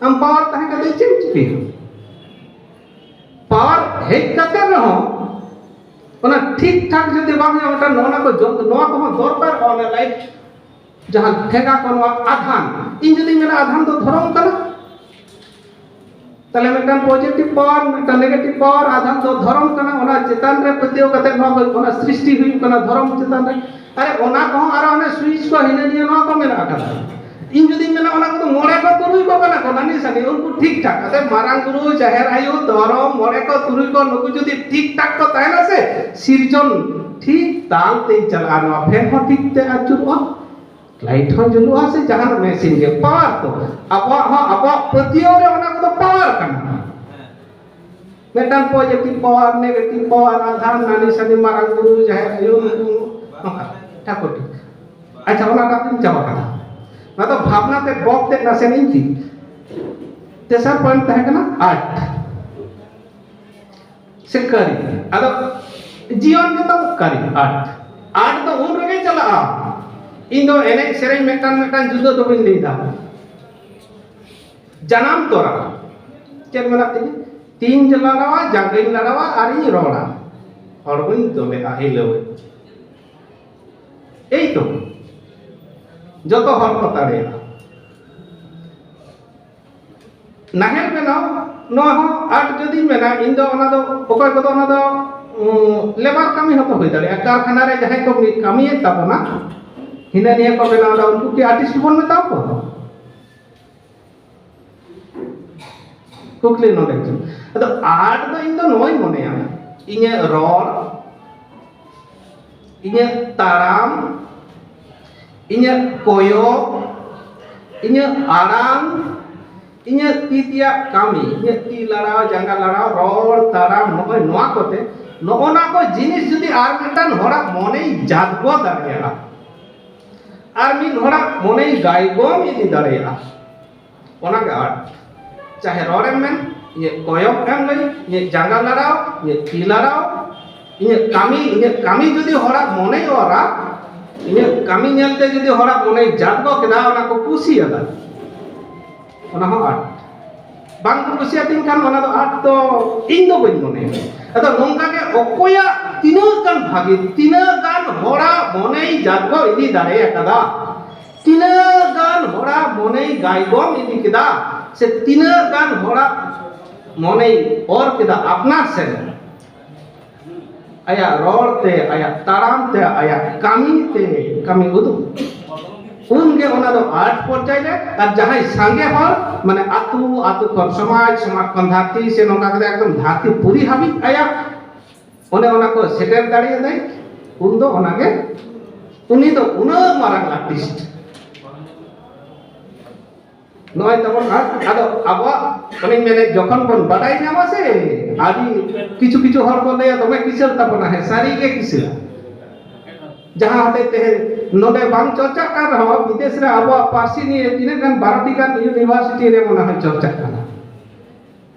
ᱟᱢ ᱯᱟᱣᱟᱨ ᱛᱟᱦᱮᱸ ᱠᱟᱛᱮ ᱪᱮᱫ ᱮᱢ ᱪᱤᱠᱟᱹᱭᱟ? ᱯᱟᱣᱟᱨ ᱦᱮᱡ ᱠᱟᱛᱮ ᱨᱮᱦᱚᱸ ᱚᱱᱟ ᱴᱷᱤᱠ ᱴᱷᱟᱠ ᱡᱩᱫᱤ ᱵᱟᱝ ᱦᱩᱭᱩᱜᱼᱟ, ᱢᱤᱫᱴᱟᱝ ᱱᱚᱜᱼᱚ ᱱᱟ ᱠᱚ ᱡᱚᱱᱛᱨᱚ, ᱱᱚᱣᱟ ᱠᱚᱦᱚᱸ ᱫᱚᱨᱠᱟᱨᱚᱜᱼᱟ, ᱚᱱᱟ ᱞᱟᱭᱤᱴ ᱡᱟᱦᱟᱸ ᱴᱷᱮᱸᱜᱟ ᱠᱚ, ᱱᱚᱣᱟ ᱟᱫᱷᱟᱱ, ᱤᱧ ᱡᱩᱫᱤᱧ ᱢᱮᱱᱟ ᱟᱫᱷᱟᱱ ᱫᱚ ᱫᱷᱚᱨᱚᱢ ᱠᱟᱱᱟ, ᱛᱟᱦᱞᱮ ᱢᱤᱫᱴᱟᱝ ᱯᱚᱡᱮᱴᱤᱵᱷ ᱯᱟᱣᱟᱨ, ᱢᱤᱫᱴᱟᱝ ᱱᱮᱜᱮᱴᱤᱵᱷ ᱯᱟᱣᱟᱨ, ᱟᱫᱷᱟᱱ ᱫᱚ ᱫᱷᱚᱨᱚᱢ ᱠᱟᱱᱟ, ᱚᱱᱟ ᱪᱮᱛᱟᱱ ᱨᱮ ᱯᱟᱹᱛᱭᱟᱹᱣ ᱠᱟᱛᱮ ᱱᱚᱣᱟ ᱫᱚ, ᱚᱱᱟ ᱥᱨᱤᱥᱴᱤ ᱦᱩᱭᱩᱜ ᱠᱟᱱᱟ ᱫᱷᱚᱨᱚᱢ ᱪᱮᱛᱟᱱ ᱨᱮ᱾ ᱟᱨᱮ, ᱚᱱᱟ ᱠᱚᱦᱚᱸ ᱟᱨᱚ ᱚᱱᱮ ᱥᱩᱭᱤᱪ ᱠᱚ ᱦᱤᱱᱟᱹ ᱱᱤᱭᱟᱹ ᱱᱚᱣᱟ ᱠᱚ ᱢᱮᱱᱟᱜ ᱟᱠᱟᱫᱟ᱾ ᱤᱧ ᱡᱩᱫᱤᱧ ᱢᱮᱱᱟ ᱚᱱᱟ ᱠᱚᱫᱚ ᱢᱚᱬᱮ ᱠᱚ ᱛᱩᱨᱩᱭ ᱠᱚ ᱠᱟᱱᱟ ᱠᱚ, ᱱᱟᱹᱱᱤ ᱥᱟᱹᱱᱤ, ᱩᱱᱠᱩ ᱴᱷᱤᱠ ᱴᱷᱟᱠ᱾ ᱟᱫᱚ ᱢᱟᱨᱟᱝ ᱵᱩᱨᱩ, ᱡᱟᱦᱮᱨ ᱟᱭᱳ, ᱫᱷᱚᱨᱚᱢ, ᱢᱚᱬᱮ ᱠᱚ ᱛᱩᱨᱩᱭ ᱠᱚ, ᱱᱩᱠᱩ ᱡᱩᱫᱤ ᱴᱷᱤᱠ ᱴᱷᱟᱠ ᱠᱚ ᱛᱟᱦᱮᱱᱟ ᱥᱮ, ᱥᱤᱨᱡᱚᱱ ᱴᱷᱤᱠ ᱛᱟᱞ ᱛᱮᱭ ᱪᱟᱞᱟᱜᱼᱟ᱾ ᱱᱚᱣᱟ ᱯᱷᱮᱱ ᱦᱚᱸ ᱴᱷᱤᱠ ᱛᱮ ᱟᱹᱪᱩᱨᱚᱜᱼᱟ, ᱞᱟᱭᱤᱴ ᱦᱚᱸ ᱡᱩᱞᱩᱜᱼᱟ, ᱥᱮ ᱡᱟᱦᱟᱱ ᱢᱮᱥᱤᱱ ᱜᱮ, ᱯᱟᱣᱟᱨ ᱛᱚ᱾ ᱟᱵᱚᱣᱟᱜ ᱦᱚᱸ ᱟᱵᱚᱣᱟᱜ ᱯᱟᱹᱛᱭᱟᱹᱣ ᱨᱮ ᱚᱱᱟ ᱠᱚᱫᱚ ᱯᱟᱣᱟᱨ ᱠᱟᱱᱟ᱾ ᱢᱤᱫᱴᱟᱝ ᱯᱚᱡᱮᱴᱤᱵᱷ ᱯᱟᱣᱟᱨ, ᱱᱮᱜᱮᱴᱤᱵᱷ ᱯᱟᱣᱟᱨ, ᱟᱫᱷᱟᱨ, ᱱᱟᱹᱱᱤ ᱥᱟᱹᱱᱤ, ᱢᱟᱨᱟᱝ ᱵᱩᱨᱩ, ᱡᱟᱦᱮᱨ ᱟᱭᱳ, ᱱᱩᱠᱩ ᱱᱚᱝᱠᱟ ᱴᱷᱟᱹᱠᱩᱨ ᱴᱷᱤᱠ᱾ ᱟᱪᱪᱷᱟ, ᱚᱱᱟᱴᱟᱜ ᱫᱚᱧ ᱪᱟᱵᱟ ᱠᱟᱫᱟ᱾ ᱚᱱᱟ ᱫᱚ ᱵᱷᱟᱵᱽᱱᱟ ᱛᱮ ᱵᱚᱠ ᱛᱮ ᱱᱟᱥᱮ ᱤᱧ ᱫᱤ᱾ ᱛᱮᱥᱟᱨ ᱯᱚᱭᱮᱱᱴ ᱛᱟᱦᱮᱸ ᱠᱟᱱᱟ ᱟᱨᱴ᱾ ᱥᱮ ᱠᱟᱹᱨᱤ᱾ ᱟᱫᱚ ᱡᱤᱭᱚᱱ ᱜᱮᱛᱟᱢ ᱠᱟᱹᱨᱤ, ᱟᱨᱴ᱾ ᱟᱨᱴ ᱫᱚ ᱩᱱ ᱨᱮᱜᱮ ᱪᱟᱞᱟᱜᱼᱟ᱾ ᱤᱧ ᱫᱚ ᱮᱱᱮᱡ ᱥᱮᱨᱮᱧ ᱢᱤᱫᱴᱟᱝ ᱢᱤᱫᱴᱟᱝ ᱡᱩᱫᱟᱹ ᱫᱚ ᱵᱟᱹᱧ ᱞᱟᱹᱭᱫᱟ᱾ ᱡᱟᱱᱟᱢ ᱛᱚᱨᱟ ᱪᱮᱫ ᱢᱮᱱᱟᱜ ᱛᱤᱧᱟ? ᱛᱤᱧ ᱞᱟᱲᱟᱣᱟ, ᱡᱟᱸᱜᱟᱧ ᱞᱟᱲᱟᱣᱟ, ᱟᱨᱤᱧ ᱨᱚᱲᱟ᱾ ᱦᱚᱲᱢᱚᱧ ᱫᱚᱞᱮᱜᱼᱟ, ᱦᱤᱞᱟᱹᱣᱟᱹᱧ᱾ ᱮᱭ ᱛᱚ, ᱡᱚᱛᱚ ᱦᱚᱲ ᱠᱚ ᱫᱟᱲᱮᱭᱟᱜᱼᱟ᱾ ᱱᱟᱦᱮᱞ ᱵᱮᱱᱟᱣ ᱱᱚᱣᱟ ᱦᱚᱸ ᱟᱨᱴ ᱡᱩᱫᱤᱧ ᱢᱮᱱᱟ, ᱤᱧ ᱫᱚ ᱚᱱᱟ ᱫᱚ, ᱚᱠᱚᱭ ᱠᱚᱫᱚ ᱚᱱᱟ ᱫᱚ ᱞᱮᱵᱟᱨ ᱠᱟᱹᱢᱤ ᱦᱚᱸᱠᱚ ᱦᱩᱭ ᱫᱟᱲᱮᱭᱟᱜᱼᱟ᱾ ᱠᱟᱨᱠᱷᱟᱱᱟ ᱨᱮ ᱡᱟᱦᱟᱸᱭ ᱠᱚ ᱢᱤ- ᱠᱟᱹᱢᱤᱭᱮᱫ ᱛᱟᱵᱚᱱᱟ, ᱦᱤᱱᱟᱹ ᱱᱤᱭᱟᱹ ᱠᱚ ᱵᱮᱱᱟᱣ ᱮᱫᱟ, ᱩᱱᱠᱩ ᱠᱤ ᱟᱨᱴᱤᱥᱴ ᱵᱚᱱ ᱢᱮᱛᱟ ᱠᱚᱣᱟ? ᱠᱩᱠᱞᱤ ᱱᱚᱰᱮ ᱦᱤᱡᱩᱜ᱾ ᱟᱫᱚ ᱟᱨᱴ ᱫᱚ ᱤᱧ ᱫᱚ ᱱᱚᱣᱟᱧ ᱢᱚᱱᱮᱭᱟ, ᱤᱧᱟᱹᱜ ᱨᱚᱲ, ᱤᱧᱟᱹᱜ ᱛᱟᱲᱟᱢ, ᱤᱧᱟᱹᱜ ᱠᱚᱭᱚᱜ, ᱤᱧᱟᱹᱜ ᱟᱲᱟᱝ, ᱤᱧᱟᱹᱜ ᱛᱤ ᱛᱮᱭᱟᱜ ᱠᱟᱹᱢᱤ, ᱤᱧᱟᱹᱜ ᱛᱤ ᱞᱟᱲᱟᱣ, ᱡᱟᱸᱜᱟ ᱞᱟᱲᱟᱣ, ᱨᱚᱲ, ᱛᱟᱲᱟᱢ, ᱱᱚᱜᱼᱚᱭ ᱱᱚᱣᱟ ᱠᱚᱛᱮ, ᱱᱚᱜᱼᱚ ᱱᱟ ᱠᱚ ᱡᱤᱱᱤᱥ ᱡᱩᱫᱤ ᱟᱨ ᱢᱤᱫᱴᱟᱝ ᱦᱚᱲᱟᱜ ᱢᱚᱱᱮᱭ ᱡᱟᱫᱽᱜᱚ ᱫᱟᱲᱮᱭᱟᱜᱼᱟ, ᱟᱨ ᱢᱤᱫ ᱦᱚᱲᱟᱜ ᱢᱚᱱᱮᱭ ᱜᱟᱭᱜᱚᱢ ᱤᱫᱤ ᱫᱟᱲᱮᱭᱟᱜᱼᱟ, ᱚᱱᱟᱜᱮ ᱟᱨᱴ᱾ ᱪᱟᱦᱮ ᱨᱚᱲᱮᱢ ᱢᱮᱱ, ᱤᱧᱟᱹᱜ ᱠᱚᱭᱚᱜ ᱮᱢ ᱞᱟᱹᱭ, ᱤᱧᱟᱹᱜ ᱡᱟᱸᱜᱟ ᱞᱟᱲᱟᱣ, ᱤᱧᱟᱹᱜ ᱛᱤ ᱞᱟᱲᱟᱣ, ᱤᱧᱟᱹᱜ ᱠᱟᱹᱢᱤ, ᱤᱧᱟᱹᱜ ᱠᱟᱹᱢᱤ ᱡᱩᱫᱤ ᱦᱚᱲᱟᱜ ᱢᱚᱱᱮᱭ ᱚᱨᱟ, ᱤᱧᱟᱹᱜ ᱠᱟᱹᱢᱤ ᱧᱮᱞᱛᱮ ᱡᱩᱫᱤ ᱦᱚᱲᱟᱜ ᱢᱚᱱᱮᱭ ᱡᱟᱫᱽᱜᱚ ᱠᱮᱫᱟ, ᱚᱱᱟ ᱠᱚ ᱠᱩᱥᱤᱭᱟᱫᱟ, ᱚᱱᱟ ᱦᱚᱸ ᱟᱨᱴ᱾ ᱵᱟᱝ ᱠᱚ ᱠᱩᱥᱤᱭᱟᱛᱤᱧ ᱠᱷᱟᱱ, ᱚᱱᱟ ᱫᱚ ᱟᱨᱴ ᱫᱚ ᱤᱧ ᱫᱚ ᱵᱟᱹᱧ ᱢᱚᱱᱮᱭᱟ᱾ ᱟᱫᱚ ᱱᱚᱝᱠᱟ ᱜᱮ ᱚᱠᱚᱭᱟᱜ ᱛᱤᱱᱟᱹᱜ ᱜᱟᱱ ᱵᱷᱟᱹᱜᱤ, ᱛᱤᱱᱟᱹᱜ ᱜᱟᱱ ᱦᱚᱲᱟᱜ ᱢᱚᱱᱮᱭ ᱡᱟᱫᱽᱜᱚ ᱤᱫᱤ ᱫᱟᱲᱮ ᱟᱠᱟᱫᱟ, ᱛᱤᱱᱟᱹᱜ ᱜᱟᱱ ᱦᱚᱲᱟᱜ ᱢᱚᱱᱮᱭ ᱜᱟᱭᱜᱚᱢ ᱤᱫᱤ ᱠᱮᱫᱟ, ᱥᱮ ᱛᱤᱱᱟᱹᱜ ᱜᱟᱱ ᱦᱚᱲᱟᱜ ᱢᱚᱱᱮᱭ ᱚᱨ ᱠᱮᱫᱟ ᱟᱯᱱᱟᱨ ᱥᱮᱫ, ᱟᱭᱟᱜ ᱨᱚᱲ ᱛᱮ, ᱟᱭᱟᱜ ᱛᱟᱲᱟᱢ ᱛᱮ, ᱟᱭᱟᱜ ᱠᱟᱹᱢᱤ ᱛᱮ, ᱠᱟᱹᱢᱤ ᱩᱫᱩᱜ, ᱩᱱᱜᱮ ᱚᱱᱟ ᱫᱚ ᱟᱨᱴ ᱯᱚᱨᱡᱟᱭ ᱨᱮ᱾ ᱟᱨ ᱡᱟᱦᱟᱸᱭ ᱥᱟᱸᱜᱮ ᱦᱚᱲ, ᱢᱟᱱᱮ ᱟᱹᱛᱩ, ᱟᱹᱛᱩ ᱠᱷᱚᱱ ᱥᱚᱢᱟᱡᱽ, ᱥᱚᱢᱟᱡᱽ ᱠᱷᱚᱱ ᱫᱷᱟᱹᱨᱛᱤ, ᱥᱮ ᱱᱚᱝᱠᱟ ᱠᱟᱛᱮ ᱮᱠᱫᱚᱢ ᱫᱷᱟᱹᱨᱛᱤ ᱯᱩᱨᱤ ᱦᱟᱹᱵᱤᱡ ᱟᱭᱟᱜ ᱚᱱᱮ ᱚᱱᱟ ᱠᱚ ᱥᱮᱴᱮᱨ ᱫᱟᱲᱮᱭᱟᱫᱟᱭ, ᱩᱱ ᱫᱚ ᱚᱱᱟᱜᱮ, ᱩᱱᱤ ᱫᱚ ᱩᱱᱟᱹᱜ ᱢᱟᱨᱟᱝ ᱟᱨᱴᱤᱥᱴ᱾ ᱱᱚᱜᱼᱚᱭ ᱛᱟᱵᱚᱱ ᱟᱨ ᱟᱫᱚ ᱟᱵᱚᱣᱟᱜ, ᱚᱱᱮᱧ ᱢᱮᱱᱮᱫ, ᱡᱚᱠᱷᱚᱱ ᱵᱚᱱ ᱵᱟᱰᱟᱭ ᱧᱟᱢᱟ ᱥᱮ, ᱟᱹᱰᱤ ᱠᱤᱪᱷᱩ ᱠᱤᱪᱷᱩ ᱦᱚᱲ ᱠᱚ ᱞᱟᱹᱭᱟ ᱫᱚᱢᱮ ᱠᱤᱥᱟᱹᱬ ᱛᱟᱵᱚᱱᱟ᱾ ᱦᱮᱸ, ᱥᱟᱹᱨᱤ ᱜᱮ ᱠᱤᱥᱟᱹᱬ᱾ ᱡᱟᱦᱟᱸ ᱦᱚᱛᱮᱡ ᱛᱮ ᱱᱚᱰᱮ ᱵᱟᱝ ᱪᱚᱨᱪᱟᱜ ᱠᱟᱱ ᱨᱮᱦᱚᱸ, ᱵᱤᱫᱮᱥ ᱨᱮ ᱟᱵᱚᱣᱟᱜ ᱯᱟᱹᱨᱥᱤ ᱱᱤᱭᱮ ᱛᱤᱱᱟᱹᱜ ᱜᱟᱱ ᱵᱟᱨᱚᱴᱤ ᱜᱟᱱ ᱤᱭᱩᱱᱤᱵᱷᱟᱨᱥᱤᱴᱤ ᱨᱮ ᱢᱚᱱᱮ ᱦᱚᱭ ᱪᱚᱨᱪᱟᱜ ᱠᱟᱱᱟ᱾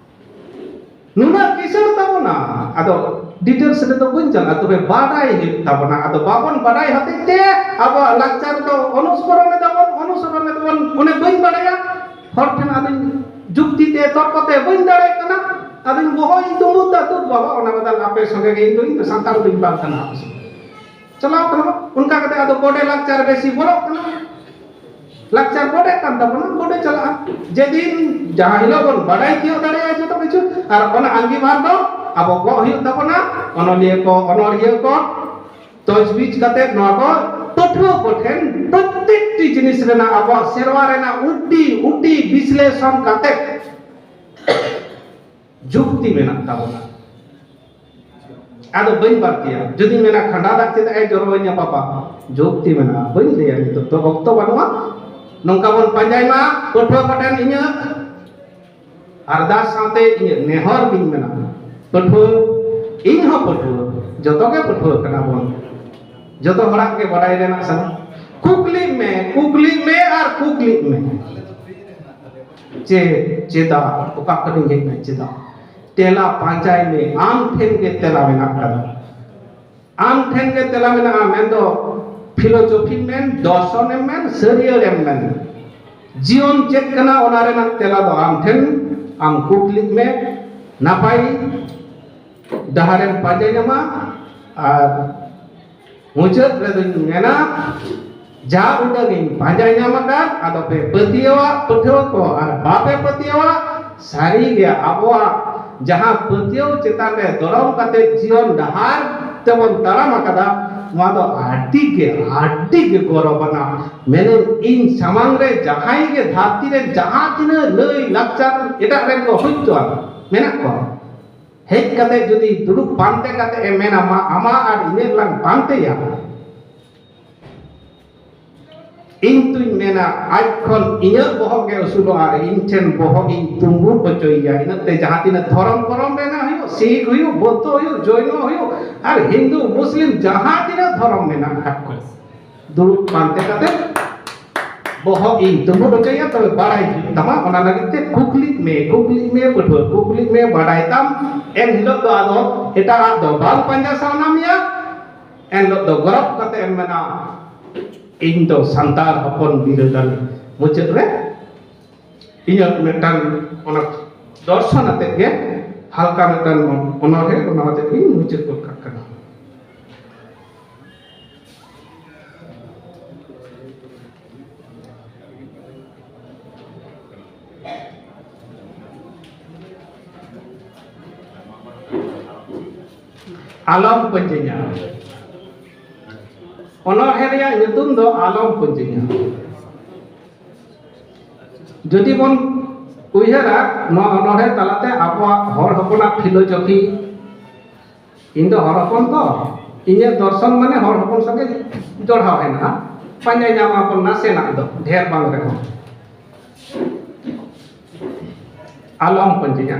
ᱱᱩᱱᱟᱹᱜ ᱠᱤᱥᱟᱹᱬ ᱛᱟᱵᱚᱱᱟ, ᱟᱫᱚ ᱰᱤᱴᱮᱞᱥ ᱨᱮᱫᱚ ᱵᱟᱹᱧ ᱪᱟᱞᱟᱜᱼᱟ, ᱛᱚᱵᱮ ᱵᱟᱰᱟᱭ ᱦᱩᱭᱩᱜ ᱛᱟᱵᱚᱱᱟ᱾ ᱟᱫᱚ ᱵᱟᱵᱚᱱ ᱵᱟᱰᱟᱭ ᱦᱚᱛᱮᱡ ᱛᱮ ᱟᱵᱚᱣᱟᱜ ᱞᱟᱠᱪᱟᱨ ᱫᱚ ᱚᱱᱩᱥᱚᱨᱚᱱ ᱮᱫᱟᱵᱚᱱ, ᱚᱱᱩᱥᱚᱨᱚᱱ ᱮᱫᱟᱵᱚᱱ, ᱚᱱᱮ ᱵᱟᱹᱧ ᱵᱟᱰᱟᱭᱟ, ᱦᱚᱲ ᱴᱷᱮᱱ ᱟᱫᱚᱧ ᱡᱩᱠᱛᱤ ᱛᱮ, ᱛᱚᱨᱠᱚ ᱛᱮ ᱵᱟᱹᱧ ᱫᱟᱲᱮᱭᱟᱜ ᱠᱟᱱᱟ, ᱟᱫᱚᱧ ᱵᱚᱦᱚᱜ ᱤᱧ ᱫᱩᱢᱵᱩᱫ ᱫᱟ, "ᱫᱩ ᱵᱟᱵᱟ, ᱚᱱᱟ ᱵᱟᱫᱟᱞ ᱟᱯᱮ ᱥᱚᱸᱜᱮ ᱜᱮ ᱤᱧ ᱫᱚ, ᱤᱧ ᱫᱚ ᱥᱟᱱᱛᱟᱲ ᱫᱚᱧ ᱵᱟᱝ ᱠᱟᱱᱟ ᱟᱯᱮ ᱥᱚᱸᱜᱮ᱾" ᱪᱟᱞᱟᱣ ᱠᱟᱱᱟ, ᱚᱱᱠᱟ ᱠᱟᱛᱮ ᱟᱫᱚ ᱵᱚᱰᱮ ᱞᱟᱠᱪᱟᱨ ᱵᱮᱥᱤ ᱵᱚᱞᱚᱜ ᱠᱟᱱᱟ᱾ ᱞᱟᱠᱪᱟᱨ ᱵᱚᱰᱮ ᱠᱟᱱ ᱛᱟᱵᱚᱱᱟ, ᱵᱚᱰᱮ ᱪᱟᱞᱟᱜᱼᱟ᱾ ᱡᱮᱫᱤᱱ ᱡᱟᱦᱟᱸ ᱦᱤᱞᱳᱜ ᱵᱚᱱ ᱵᱟᱰᱟᱭ ᱛᱤᱭᱳᱜ ᱫᱟᱲᱮᱭᱟᱜᱼᱟ ᱡᱚᱛᱚ ᱠᱤᱪᱷᱩ, ᱟᱨ ᱚᱱᱟ ᱟᱸᱜᱤᱵᱷᱟᱨ ᱫᱚ ᱟᱵᱚ ᱠᱚ ᱦᱩᱭᱩᱜ ᱛᱟᱵᱚᱱᱟ, ᱚᱱᱚᱞᱤᱭᱟᱹ ᱠᱚ, ᱚᱱᱚᱲᱦᱤᱭᱟᱹ ᱠᱚ, ᱛᱚᱡᱽᱵᱤᱡᱽ ᱠᱟᱛᱮ ᱱᱚᱣᱟ ᱠᱚ ᱯᱟᱹᱴᱷᱩᱣᱟᱹ ᱠᱚᱴᱷᱮᱱ ᱯᱨᱚᱛᱮᱠᱴᱤ ᱡᱤᱱᱤᱥ ᱨᱮᱱᱟᱜ ᱟᱵᱚᱣᱟᱜ ᱥᱮᱨᱣᱟ ᱨᱮᱱᱟᱜ ᱩᱴᱤ ᱩᱴᱤ ᱵᱤᱥᱞᱮᱥᱚᱱ ᱠᱟᱛᱮ ᱡᱩᱠᱛᱤ ᱢᱮᱱᱟᱜ ᱛᱟᱵᱚᱱᱟ᱾ ᱟᱫᱚ ᱵᱟᱹᱧ ᱵᱟᱹᱲᱛᱤᱭᱟ᱾ ᱡᱩᱫᱤᱧ ᱢᱮᱱᱟ, "ᱠᱷᱟᱸᱰᱟ ᱫᱟᱜ ᱪᱮᱫᱟᱜ ᱮ ᱡᱚᱨᱚᱭᱤᱧᱟ ᱵᱟᱵᱟ?" ᱡᱩᱠᱛᱤ ᱢᱮᱱᱟᱜᱼᱟ, ᱵᱟᱹᱧ ᱞᱟᱹᱭᱟ, ᱱᱤᱛᱚᱜ ᱫᱚ ᱚᱠᱛᱚ ᱵᱟᱹᱱᱩᱜᱼᱟ᱾ ᱱᱚᱝᱠᱟ ᱵᱚᱱ ᱯᱟᱸᱡᱟᱭ ᱢᱟ ᱯᱟᱹᱴᱷᱩᱣᱟᱹ ᱠᱚᱴᱷᱮᱱ ᱤᱧᱟᱹᱜ ᱟᱨᱫᱟᱥ ᱥᱟᱶᱛᱮ ᱤᱧᱟᱹᱜ ᱱᱮᱦᱚᱨ ᱜᱤᱧ ᱢᱮᱱᱟ, ᱯᱟᱹᱴᱷᱩᱣᱟᱹ, ᱤᱧ ᱦᱚᱸ ᱯᱟᱹᱴᱷᱩᱣᱟᱹ, ᱡᱚᱛᱚ ᱜᱮ ᱯᱟᱹᱴᱷᱩᱣᱟᱹ ᱠᱟᱱᱟ ᱵᱚᱱ, ᱡᱚᱛᱚ ᱦᱚᱲᱟᱜ ᱜᱮ ᱵᱟᱰᱟᱭ ᱨᱮᱱᱟᱜ ᱥᱟᱱᱟ᱾ ᱠᱩᱠᱞᱤᱜ ᱢᱮ, ᱠᱩᱠᱞᱤᱜ ᱢᱮ ᱟᱨ ᱠᱩᱠᱞᱤᱜ ᱢᱮ᱾ ᱪᱮ, ᱪᱮᱫᱟᱜ? ᱚᱠᱟ ᱠᱷᱚᱱᱤᱧ ᱦᱮᱡ ᱮᱱᱟ? ᱪᱮᱫᱟᱜ? ᱛᱮᱞᱟ ᱯᱟᱸᱡᱟᱭ ᱢᱮ, ᱟᱢ ᱴᱷᱮᱱ ᱜᱮ ᱛᱮᱞᱟ ᱢᱮᱱᱟᱜ ᱟᱠᱟᱫᱟ᱾ ᱟᱢ ᱴᱷᱮᱱ ᱜᱮ ᱛᱮᱞᱟ ᱢᱮᱱᱟᱜᱼᱟ, ᱢᱮᱱᱫᱚ ᱯᱷᱤᱞᱳᱡᱚᱯᱷᱤᱢ ᱢᱮᱱ, ᱫᱚᱨᱥᱚᱱᱮᱢ ᱢᱮᱱ, ᱥᱟᱹᱨᱤᱭᱟᱹᱲᱮᱢ ᱢᱮᱱ, ᱡᱤᱭᱚᱱ ᱪᱮᱫ ᱠᱟᱱᱟ, ᱚᱱᱟ ᱨᱮᱱᱟᱜ ᱛᱮᱞᱟ ᱫᱚ ᱟᱢ ᱴᱷᱮᱱ᱾ ᱟᱢ ᱠᱩᱠᱞᱤᱜ ᱢᱮ, ᱱᱟᱯᱟᱭ ᱰᱟᱦᱟᱨᱮᱢ ᱯᱟᱸᱡᱟ ᱧᱟᱢᱟ᱾ ᱟᱨ ᱢᱩᱪᱟᱹᱫ ᱨᱮᱫᱚᱧ ᱢᱮᱱᱟ, ᱡᱟ ᱩᱰᱟᱹᱝ ᱤᱧ ᱯᱟᱸᱡᱟ ᱧᱟᱢ ᱟᱠᱟᱫ, ᱟᱫᱚ ᱯᱮ ᱯᱟᱹᱛᱭᱟᱹᱣᱟᱜ ᱯᱟᱹᱴᱷᱩᱣᱟᱹ ᱠᱚ ᱟᱨ ᱵᱟᱯᱮ ᱯᱟᱹᱛᱭᱟᱹᱣᱟᱜ, ᱥᱟᱹᱨᱤ ᱜᱮ ᱟᱵᱚᱣᱟᱜ ᱡᱟᱦᱟᱸ ᱯᱟᱹᱛᱭᱟᱹᱣ ᱪᱮᱛᱟᱱ ᱨᱮ ᱫᱚᱲᱚᱢ ᱠᱟᱛᱮ ᱡᱤᱭᱚᱱ ᱰᱟᱦᱟᱨ ᱛᱮᱵᱚᱱ ᱛᱟᱲᱟᱢ ᱟᱠᱟᱫᱟ, ᱱᱚᱣᱟ ᱫᱚ ᱟᱹᱰᱤ ᱜᱮ, ᱟᱹᱰᱤ ᱜᱮ ᱜᱚᱨᱚᱵᱟᱱᱟᱜ᱾ ᱢᱮᱱᱟᱹᱧ, ᱤᱧ ᱥᱟᱢᱟᱝ ᱨᱮ ᱡᱟᱦᱟᱸᱭ ᱜᱮ ᱫᱷᱟᱹᱨᱛᱤ ᱨᱮ ᱡᱟᱦᱟᱸ ᱛᱤᱱᱟᱹᱜ ᱞᱟᱹᱭ ᱞᱟᱠᱪᱟᱨ ᱮᱴᱟᱜ ᱨᱮᱱ ᱠᱚ ᱦᱩᱭ ᱦᱚᱪᱚᱣᱟᱱ ᱢᱮᱱᱟᱜ ᱠᱚᱣᱟ, ᱦᱮᱡ ᱠᱟᱛᱮ ᱡᱩᱫᱤ ᱫᱩᱲᱩᱵ ᱯᱟᱱᱛᱮ ᱠᱟᱛᱮ ᱮ ᱢᱮᱱᱟ, "ᱢᱟ, ᱟᱢᱟᱜ ᱟᱨ ᱤᱧᱟᱹᱜ ᱞᱟᱝ ᱯᱟᱱᱛᱮᱭᱟ", ᱤᱧ ᱛᱩᱧ ᱢᱮᱱᱟ, ᱟᱡ ᱠᱷᱚᱱ ᱤᱧᱟᱹᱜ ᱵᱚᱦᱚᱜ ᱜᱮ ᱩᱥᱩᱞᱚᱜᱼᱟ ᱟᱨ ᱤᱧ ᱴᱷᱮᱱ ᱵᱚᱦᱚᱜ ᱤᱧ ᱛᱩᱢᱵᱩ ᱦᱚᱪᱚᱭᱮᱭᱟ᱾ ᱤᱱᱟᱹᱜ ᱛᱮ ᱡᱟᱦᱟᱸ ᱛᱤᱱᱟᱹᱜ ᱫᱷᱚᱨᱚᱢ ᱠᱚᱨᱚᱢ ᱨᱮᱱᱟᱜ ᱦᱩᱭᱩᱜ, ᱥᱤᱠᱷ ᱦᱩᱭᱩᱜ, ᱵᱳᱫᱽᱫᱷᱚ ᱦᱩᱭᱩᱜ, ᱡᱚᱭᱱᱚ ᱦᱩᱭᱩᱜ, ᱟᱨ ᱦᱤᱱᱫᱩ, ᱢᱩᱥᱞᱤᱢ, ᱡᱟᱦᱟᱸ ᱛᱤᱱᱟᱹᱜ ᱫᱷᱚᱨᱚᱢ ᱢᱮᱱᱟᱜ ᱟᱠᱟᱫ ᱠᱚ, ᱫᱩᱲᱩᱵ ᱯᱟᱱᱛᱮ ᱠᱟᱛᱮ ᱵᱚᱦᱚᱜ ᱤᱧ ᱛᱩᱢᱵᱩ ᱦᱚᱪᱚᱭᱟ, ᱛᱚᱵᱮ ᱵᱟᱲᱟᱭ ᱦᱩᱭᱩᱜ ᱛᱟᱢᱟ᱾ ᱚᱱᱟ ᱞᱟᱹᱜᱤᱫ ᱛᱮ ᱠᱩᱠᱞᱤᱜ ᱢᱮ, ᱠᱩᱠᱞᱤᱜ ᱢᱮ, ᱯᱟᱹᱴᱷᱩᱣᱟᱹ, ᱠᱩᱠᱞᱤᱜ ᱢᱮ, ᱵᱟᱲᱟᱭ ᱛᱟᱢ᱾ ᱮᱱ ᱦᱤᱞᱳᱜ ᱫᱚ ᱟᱫᱚ ᱮᱴᱟᱜᱟᱜ ᱫᱚ ᱵᱟᱝ ᱯᱟᱸᱡᱟ ᱥᱟᱱᱟ ᱢᱮᱭᱟ᱾ ᱮᱱ ᱦᱤᱞᱳᱜ ᱫᱚ ᱜᱚᱨᱚᱵ ᱠᱟᱛᱮ ᱮᱢ ᱢᱮᱱᱟ, "ᱤᱧ ᱫᱚ ᱥᱟᱱᱛᱟᱲ ᱦᱚᱯᱚᱱ ᱵᱤᱨᱟᱹᱫᱟᱞᱤ᱾" ᱢᱩᱪᱟᱹᱫ ᱨᱮ ᱤᱧᱟᱹᱜ ᱢᱤᱫᱴᱟᱝ ᱚᱱᱟ ᱫᱚᱨᱥᱚᱱ ᱟᱛᱮᱫ ᱜᱮ ᱦᱟᱞᱠᱟ ᱢᱤᱫᱴᱟᱝ ᱚᱱᱚᱬᱦᱮ, ᱚᱱᱟ ᱟᱛᱮᱫ ᱜᱤᱧ ᱢᱩᱪᱟᱹᱫ ᱜᱚᱫ ᱠᱟᱜ ᱠᱟᱱᱟ᱾ ᱟᱞᱚᱢ ᱯᱟᱹᱧᱡᱟᱹᱧᱟ᱾ ᱚᱱᱚᱬᱦᱮ ᱨᱮᱭᱟᱜ ᱧᱩᱛᱩᱢ ᱫᱚ ᱟᱞᱚᱢ ᱯᱟᱹᱧᱡᱟᱹᱧᱟ᱾ ᱡᱩᱫᱤ ᱵᱚᱱ ᱩᱭᱦᱟᱹᱨᱟ, ᱱᱚᱣᱟ ᱚᱱᱚᱬᱦᱮ ᱛᱟᱞᱟᱛᱮ ᱟᱵᱚᱣᱟᱜ ᱦᱚᱲ ᱦᱚᱯᱚᱱᱟᱜ ᱯᱷᱤᱞᱳᱡᱚᱯᱷᱤ, ᱤᱧ ᱫᱚ ᱦᱚᱲ ᱦᱚᱯᱚᱱ ᱛᱚ, ᱤᱧᱟᱹᱜ ᱫᱚᱨᱥᱚᱱ ᱢᱟᱱᱮ ᱦᱚᱲ ᱦᱚᱯᱚᱱ ᱥᱚᱸᱜᱮ ᱡᱚᱲᱟᱣ ᱦᱮᱱᱟᱜᱼᱟ, ᱯᱟᱸᱡᱟ ᱧᱟᱢ ᱟᱵᱚᱱ ᱱᱟᱥᱮᱱᱟᱜ ᱫᱚ, ᱰᱷᱮᱨ ᱵᱟᱝ ᱨᱮᱦᱚᱸ᱾ ᱟᱞᱚᱢ ᱯᱟᱹᱧᱡᱟᱹᱧᱟ᱾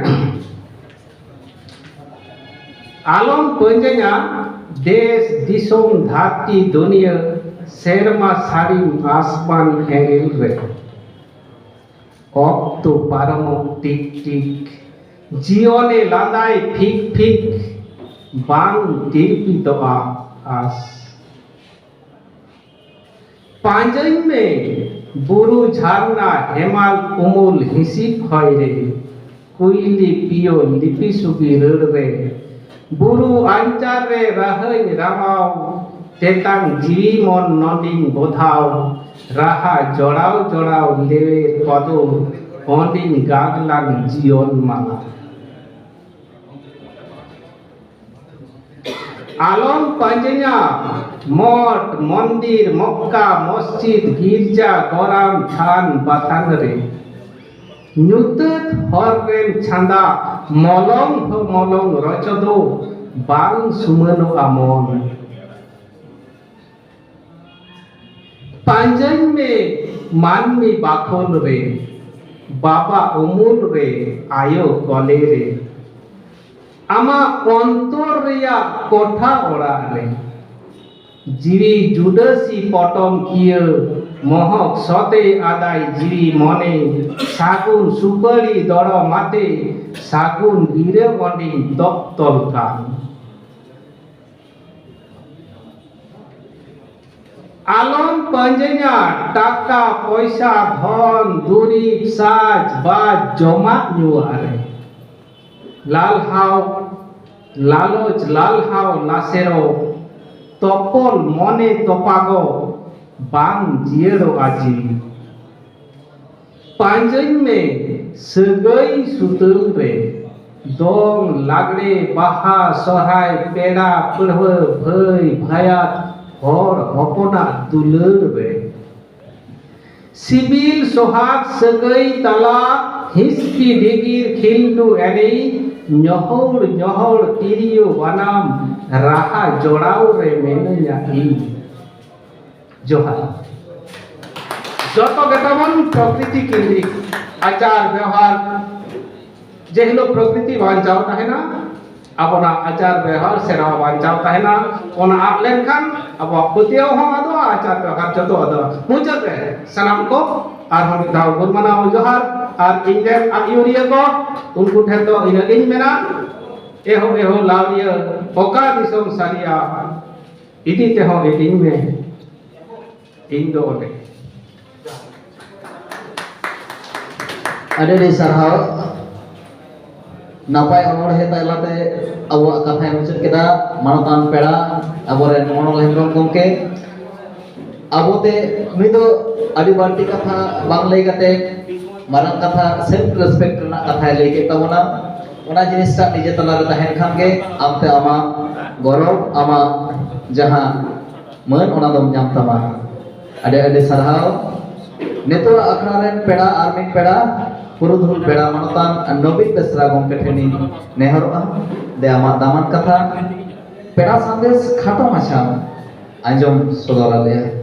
ᱟᱞᱚᱢ ᱯᱟᱹᱧᱡᱟᱹᱧᱟ, ᱫᱮᱥ ᱫᱤᱥᱚᱢ ᱫᱷᱟᱹᱨᱛᱤ ᱫᱩᱱᱤᱭᱟᱹ, ᱥᱮᱨᱢᱟ ᱥᱟᱹᱲᱤᱢ ᱟᱥᱢᱟᱱ ᱮᱸᱜᱮᱞ ᱨᱮ᱾ ᱚᱠᱛᱚ ᱯᱟᱨᱚᱢᱚᱜ ᱴᱤᱠ ᱴᱤᱠ, ᱡᱤᱭᱚᱱᱮ ᱞᱟᱸᱫᱟᱭ ᱯᱷᱤᱠ ᱯᱷᱤᱠ, ᱵᱟᱝ ᱛᱤᱨᱯᱤᱛᱚᱜᱼᱟ ᱟᱸᱥ᱾ ᱯᱟᱸᱡᱟᱹᱧ ᱢᱮ ᱵᱩᱨᱩ ᱡᱷᱟᱨᱱᱟ ᱦᱮᱢᱟᱞ ᱩᱢᱩᱞ ᱦᱤᱸᱥᱤᱫ ᱦᱚᱭ ᱨᱮ, ᱠᱩᱭᱞᱤ ᱯᱤᱭᱳ ᱞᱤᱯᱤ ᱥᱩᱵᱤ ᱨᱟᱹᱲ ᱨᱮ, ᱵᱩᱨᱩ ᱟᱧᱪᱟᱨ ᱨᱮ ᱨᱟᱦᱟᱧ ᱨᱟᱢᱟᱣ, ᱛᱮᱛᱟᱝ ᱡᱤᱣᱤ ᱢᱚᱱ ᱱᱚᱸᱰᱤᱧ ᱵᱚᱫᱷᱟᱣ, ᱨᱟᱦᱟ ᱡᱚᱲᱟᱣ ᱡᱚᱲᱟᱣ ᱞᱮᱣᱮᱨ ᱠᱚᱫᱚ, ᱚᱸᱰᱤᱧ ᱜᱟᱜᱽᱞᱟᱝ ᱡᱤᱭᱚᱱ ᱢᱟᱞᱟ᱾ ᱟᱞᱚᱢ ᱯᱟᱸᱡᱟᱧᱟ ᱢᱚᱴ, ᱢᱚᱱᱫᱤᱨ, ᱢᱚᱠᱠᱟ, ᱢᱚᱥᱡᱤᱫ, ᱜᱤᱨᱡᱟ, ᱜᱚᱨᱟᱢ, ᱛᱷᱟᱱ, ᱵᱟᱛᱷᱟᱱ ᱨᱮ᱾ ᱧᱩᱛᱟᱹᱛ ᱦᱚᱨ ᱨᱮᱢ ᱪᱷᱟᱸᱫᱟ ᱢᱚᱞᱚᱝ ᱦᱚᱸ ᱢᱚᱞᱚᱝ ᱨᱚᱪᱚᱫᱚ ᱵᱟᱝ ᱥᱩᱢᱟᱹᱱᱚᱜᱼᱟ ᱢᱚᱱ᱾ ᱯᱟᱸᱡᱟᱧ ᱢᱮ ᱢᱟᱹᱱᱢᱤ ᱵᱟᱠᱷᱳᱞ ᱨᱮ, ᱵᱟᱵᱟ ᱩᱢᱩᱞ ᱨᱮ, ᱟᱭᱳ ᱠᱚᱞᱮ ᱨᱮ, ᱟᱢᱟᱜ ᱚᱱᱛᱚᱨ ᱨᱮᱭᱟᱜ ᱠᱚᱴᱷᱟ ᱚᱲᱟᱜ ᱨᱮ᱾ ᱡᱤᱣᱤ ᱡᱩᱰᱟᱹᱥᱤ ᱯᱚᱴᱚᱢ ᱠᱤᱭᱟᱹ, ᱢᱚᱦᱚᱠ ᱥᱚᱛᱮ ᱟᱫᱟᱭ ᱡᱤᱣᱤ ᱢᱚᱱᱮ, ᱥᱟᱹᱜᱩᱱ ᱥᱩᱯᱟᱹᱲᱤ ᱫᱚᱲᱚᱢ ᱟᱛᱮ, ᱥᱟᱹᱜᱩᱱ ᱜᱤᱨᱟᱹ ᱚᱸᱰᱮᱧ ᱛᱚᱯ ᱛᱚᱞ ᱠᱟᱱ᱾ ᱟᱞᱚᱢ ᱯᱟᱸᱡᱟᱧᱟ ᱴᱟᱠᱟ ᱯᱚᱭᱥᱟ ᱫᱷᱚᱱ ᱫᱩᱨᱤᱵ ᱥᱟᱡᱽ ᱵᱟᱡᱽ ᱡᱚᱢᱟᱜ ᱧᱩᱣᱟᱜ ᱨᱮ᱾ ᱞᱟᱞᱦᱟᱣ ᱞᱟᱞᱚᱪ ᱞᱟᱞᱦᱟᱣ ᱞᱟᱥᱮᱨᱚᱜ ᱛᱚᱯᱚᱞ ᱢᱚᱱᱮ ᱛᱚᱯᱟᱜᱚᱜ ᱵᱟᱝ ᱡᱤᱭᱟᱹᱲᱚᱜᱼᱟ ᱡᱤᱣᱤ᱾ ᱯᱟᱸᱡᱟᱹᱧ ᱢᱮ ᱥᱟᱹᱜᱟᱹᱭ ᱥᱩᱛᱟᱹᱢ ᱨᱮ᱾ ᱫᱚᱝ, ᱞᱟᱜᱽᱲᱮ, ᱵᱟᱦᱟ, ᱥᱚᱦᱨᱟᱭ, ᱯᱮᱲᱟ, ᱯᱟᱹᱲᱦᱟᱹ, ᱵᱷᱟᱹᱭ, ᱵᱷᱟᱭᱟᱛ, ᱦᱚᱲ ᱦᱚᱯᱚᱱᱟᱜ ᱫᱩᱞᱟᱹᱲ ᱨᱮ᱾ ᱥᱤᱵᱤᱞ ᱥᱚᱦᱟᱜᱽ ᱥᱟᱹᱜᱟᱹᱭ ᱛᱟᱞᱟ, ᱦᱤᱥᱠᱤ ᱰᱷᱤᱜᱤᱨ ᱠᱷᱤᱞᱰᱩ ᱮᱱᱮᱡ, ᱧᱚᱦᱚᱲ ᱧᱚᱦᱚᱲ ᱛᱤᱨᱭᱳ ᱵᱟᱱᱟᱢ, ᱨᱟᱦᱟ ᱡᱚᱲᱟᱣ ᱨᱮ ᱢᱮᱱᱟᱹᱧᱟ ᱤᱧ᱾ ᱡᱚᱦᱟᱨ᱾ ᱡᱚᱛᱚ ᱜᱮᱛᱟᱵᱚᱱ ᱯᱨᱚᱠᱨᱤᱛᱤ ᱠᱮᱱᱫᱨᱤᱠ ᱟᱪᱟᱨ ᱵᱮᱣᱦᱟᱨ᱾ ᱡᱮ ᱦᱤᱞᱳᱜ ᱯᱨᱚᱠᱨᱤᱛᱤ ᱵᱟᱧᱪᱟᱣ ᱛᱟᱦᱮᱱᱟ, ᱟᱵᱚᱱᱟᱜ ᱟᱪᱟᱨ ᱵᱮᱣᱦᱟᱨ ᱥᱮᱨᱣᱟ ᱵᱟᱧᱪᱟᱣ ᱛᱟᱦᱮᱱᱟ᱾ ᱚᱱᱟ ᱟᱫ ᱞᱮᱱᱠᱷᱟᱱ ᱟᱵᱚᱣᱟᱜ ᱯᱟᱹᱛᱭᱟᱹᱣ ᱦᱚᱸ ᱟᱫᱚᱜᱼᱟ, ᱟᱪᱟᱨ ᱵᱮᱣᱦᱟᱨ ᱡᱚᱛᱚ ᱟᱫᱚᱜᱼᱟ᱾ ᱢᱩᱪᱟᱹᱫ ᱨᱮ ᱥᱟᱱᱟᱢ ᱠᱚ ᱟᱨᱦᱚᱸ ᱢᱤᱫ ᱫᱷᱟᱣ ᱜᱩᱱ ᱢᱟᱱᱟᱣ ᱡᱚᱦᱟᱨ᱾ ᱟᱨ ᱤᱧ ᱨᱮᱱ ᱟᱹᱭᱩᱨᱤᱭᱟᱹ ᱠᱚ, ᱩᱱᱠᱩ ᱴᱷᱮᱱ ᱫᱚ ᱤᱱᱟᱹᱜ ᱤᱧ ᱢᱮᱱᱟ, ᱮᱦᱳ ᱮᱦᱳ ᱞᱟᱣᱨᱤᱭᱟᱹ, ᱚᱠᱟ ᱫᱤᱥᱚᱢ ᱥᱟᱹᱨᱤᱭᱟ, ᱤᱫᱤ ᱛᱮᱦᱚᱸ ᱤᱫᱤᱧ ᱢᱮ, ᱤᱧ ᱫᱚ ᱚᱸᱰᱮ᱾ ᱟᱹᱰᱤ ᱟᱹᱰᱤ ᱥᱟᱨᱦᱟᱣ᱾ ᱱᱟᱯᱟᱭ ᱚᱱᱚᱬᱦᱮ ᱛᱟᱞᱟᱛᱮ ᱟᱵᱚᱣᱟᱜ ᱠᱟᱛᱷᱟᱭ ᱢᱩᱪᱟᱹᱫ ᱠᱮᱫᱟ ᱢᱟᱱᱚᱛᱟᱱ ᱯᱮᱲᱟ, ᱟᱵᱚᱨᱮᱱ ᱢᱚᱱᱚᱞ ᱦᱮᱢᱵᱨᱚᱢ ᱜᱚᱢᱠᱮ᱾ ᱟᱵᱚᱛᱮ ᱱᱩᱭ ᱫᱚ ᱟᱹᱰᱤ ᱵᱟᱹᱲᱛᱤ ᱠᱟᱛᱷᱟ ᱵᱟᱝ ᱞᱟᱹᱭ ᱠᱟᱛᱮ ᱢᱟᱨᱟᱝ ᱠᱟᱛᱷᱟ self respect ᱨᱮᱱᱟᱜ ᱠᱟᱛᱷᱟᱭ ᱞᱟᱹᱭ ᱠᱮᱫ ᱛᱟᱵᱚᱱᱟ᱾ ᱚᱱᱟ ᱡᱤᱱᱤᱥᱴᱟᱜ ᱱᱤᱡᱮ ᱛᱟᱞᱟᱨᱮ ᱛᱟᱦᱮᱱ ᱠᱷᱟᱱ ᱜᱮ ᱟᱢᱛᱮ ᱟᱢᱟᱜ ᱜᱚᱨᱚᱵᱽ, ᱟᱢᱟᱜ ᱡᱟᱦᱟᱸ ᱢᱟᱹᱱ, ᱚᱱᱟ ᱫᱚᱢ ᱧᱟᱢ ᱛᱟᱢᱟ᱾ ᱟᱹᱰᱤ ᱟᱹᱰᱤ ᱥᱟᱨᱦᱟᱣ᱾ ᱱᱤᱛᱚᱜ ᱟᱠᱷᱲᱟ ᱨᱮᱱ ᱯᱮᱲᱟ ᱟᱨ ᱢᱤᱫ ᱯᱮᱲᱟ, ᱯᱩᱨᱩᱫᱷᱩᱞ ᱯᱮᱲᱟ ᱢᱟᱱᱚᱛᱟᱱ ᱱᱚᱵᱤᱱ ᱵᱮᱥᱨᱟ ᱜᱚᱢᱠᱮ ᱴᱷᱮᱱᱤᱧ ᱱᱮᱦᱚᱨᱚᱜᱼᱟ᱾ ᱫᱮ ᱟᱢᱟᱜ ᱫᱟᱢᱟᱱ ᱠᱟᱛᱷᱟ, ᱯᱮᱲᱟ ᱥᱟᱸᱫᱮᱥ ᱠᱷᱟᱴᱚ ᱢᱟᱪᱷᱟ ᱟᱸᱡᱚᱢ ᱥᱚᱫᱚᱨ ᱟᱞᱮᱭᱟ᱾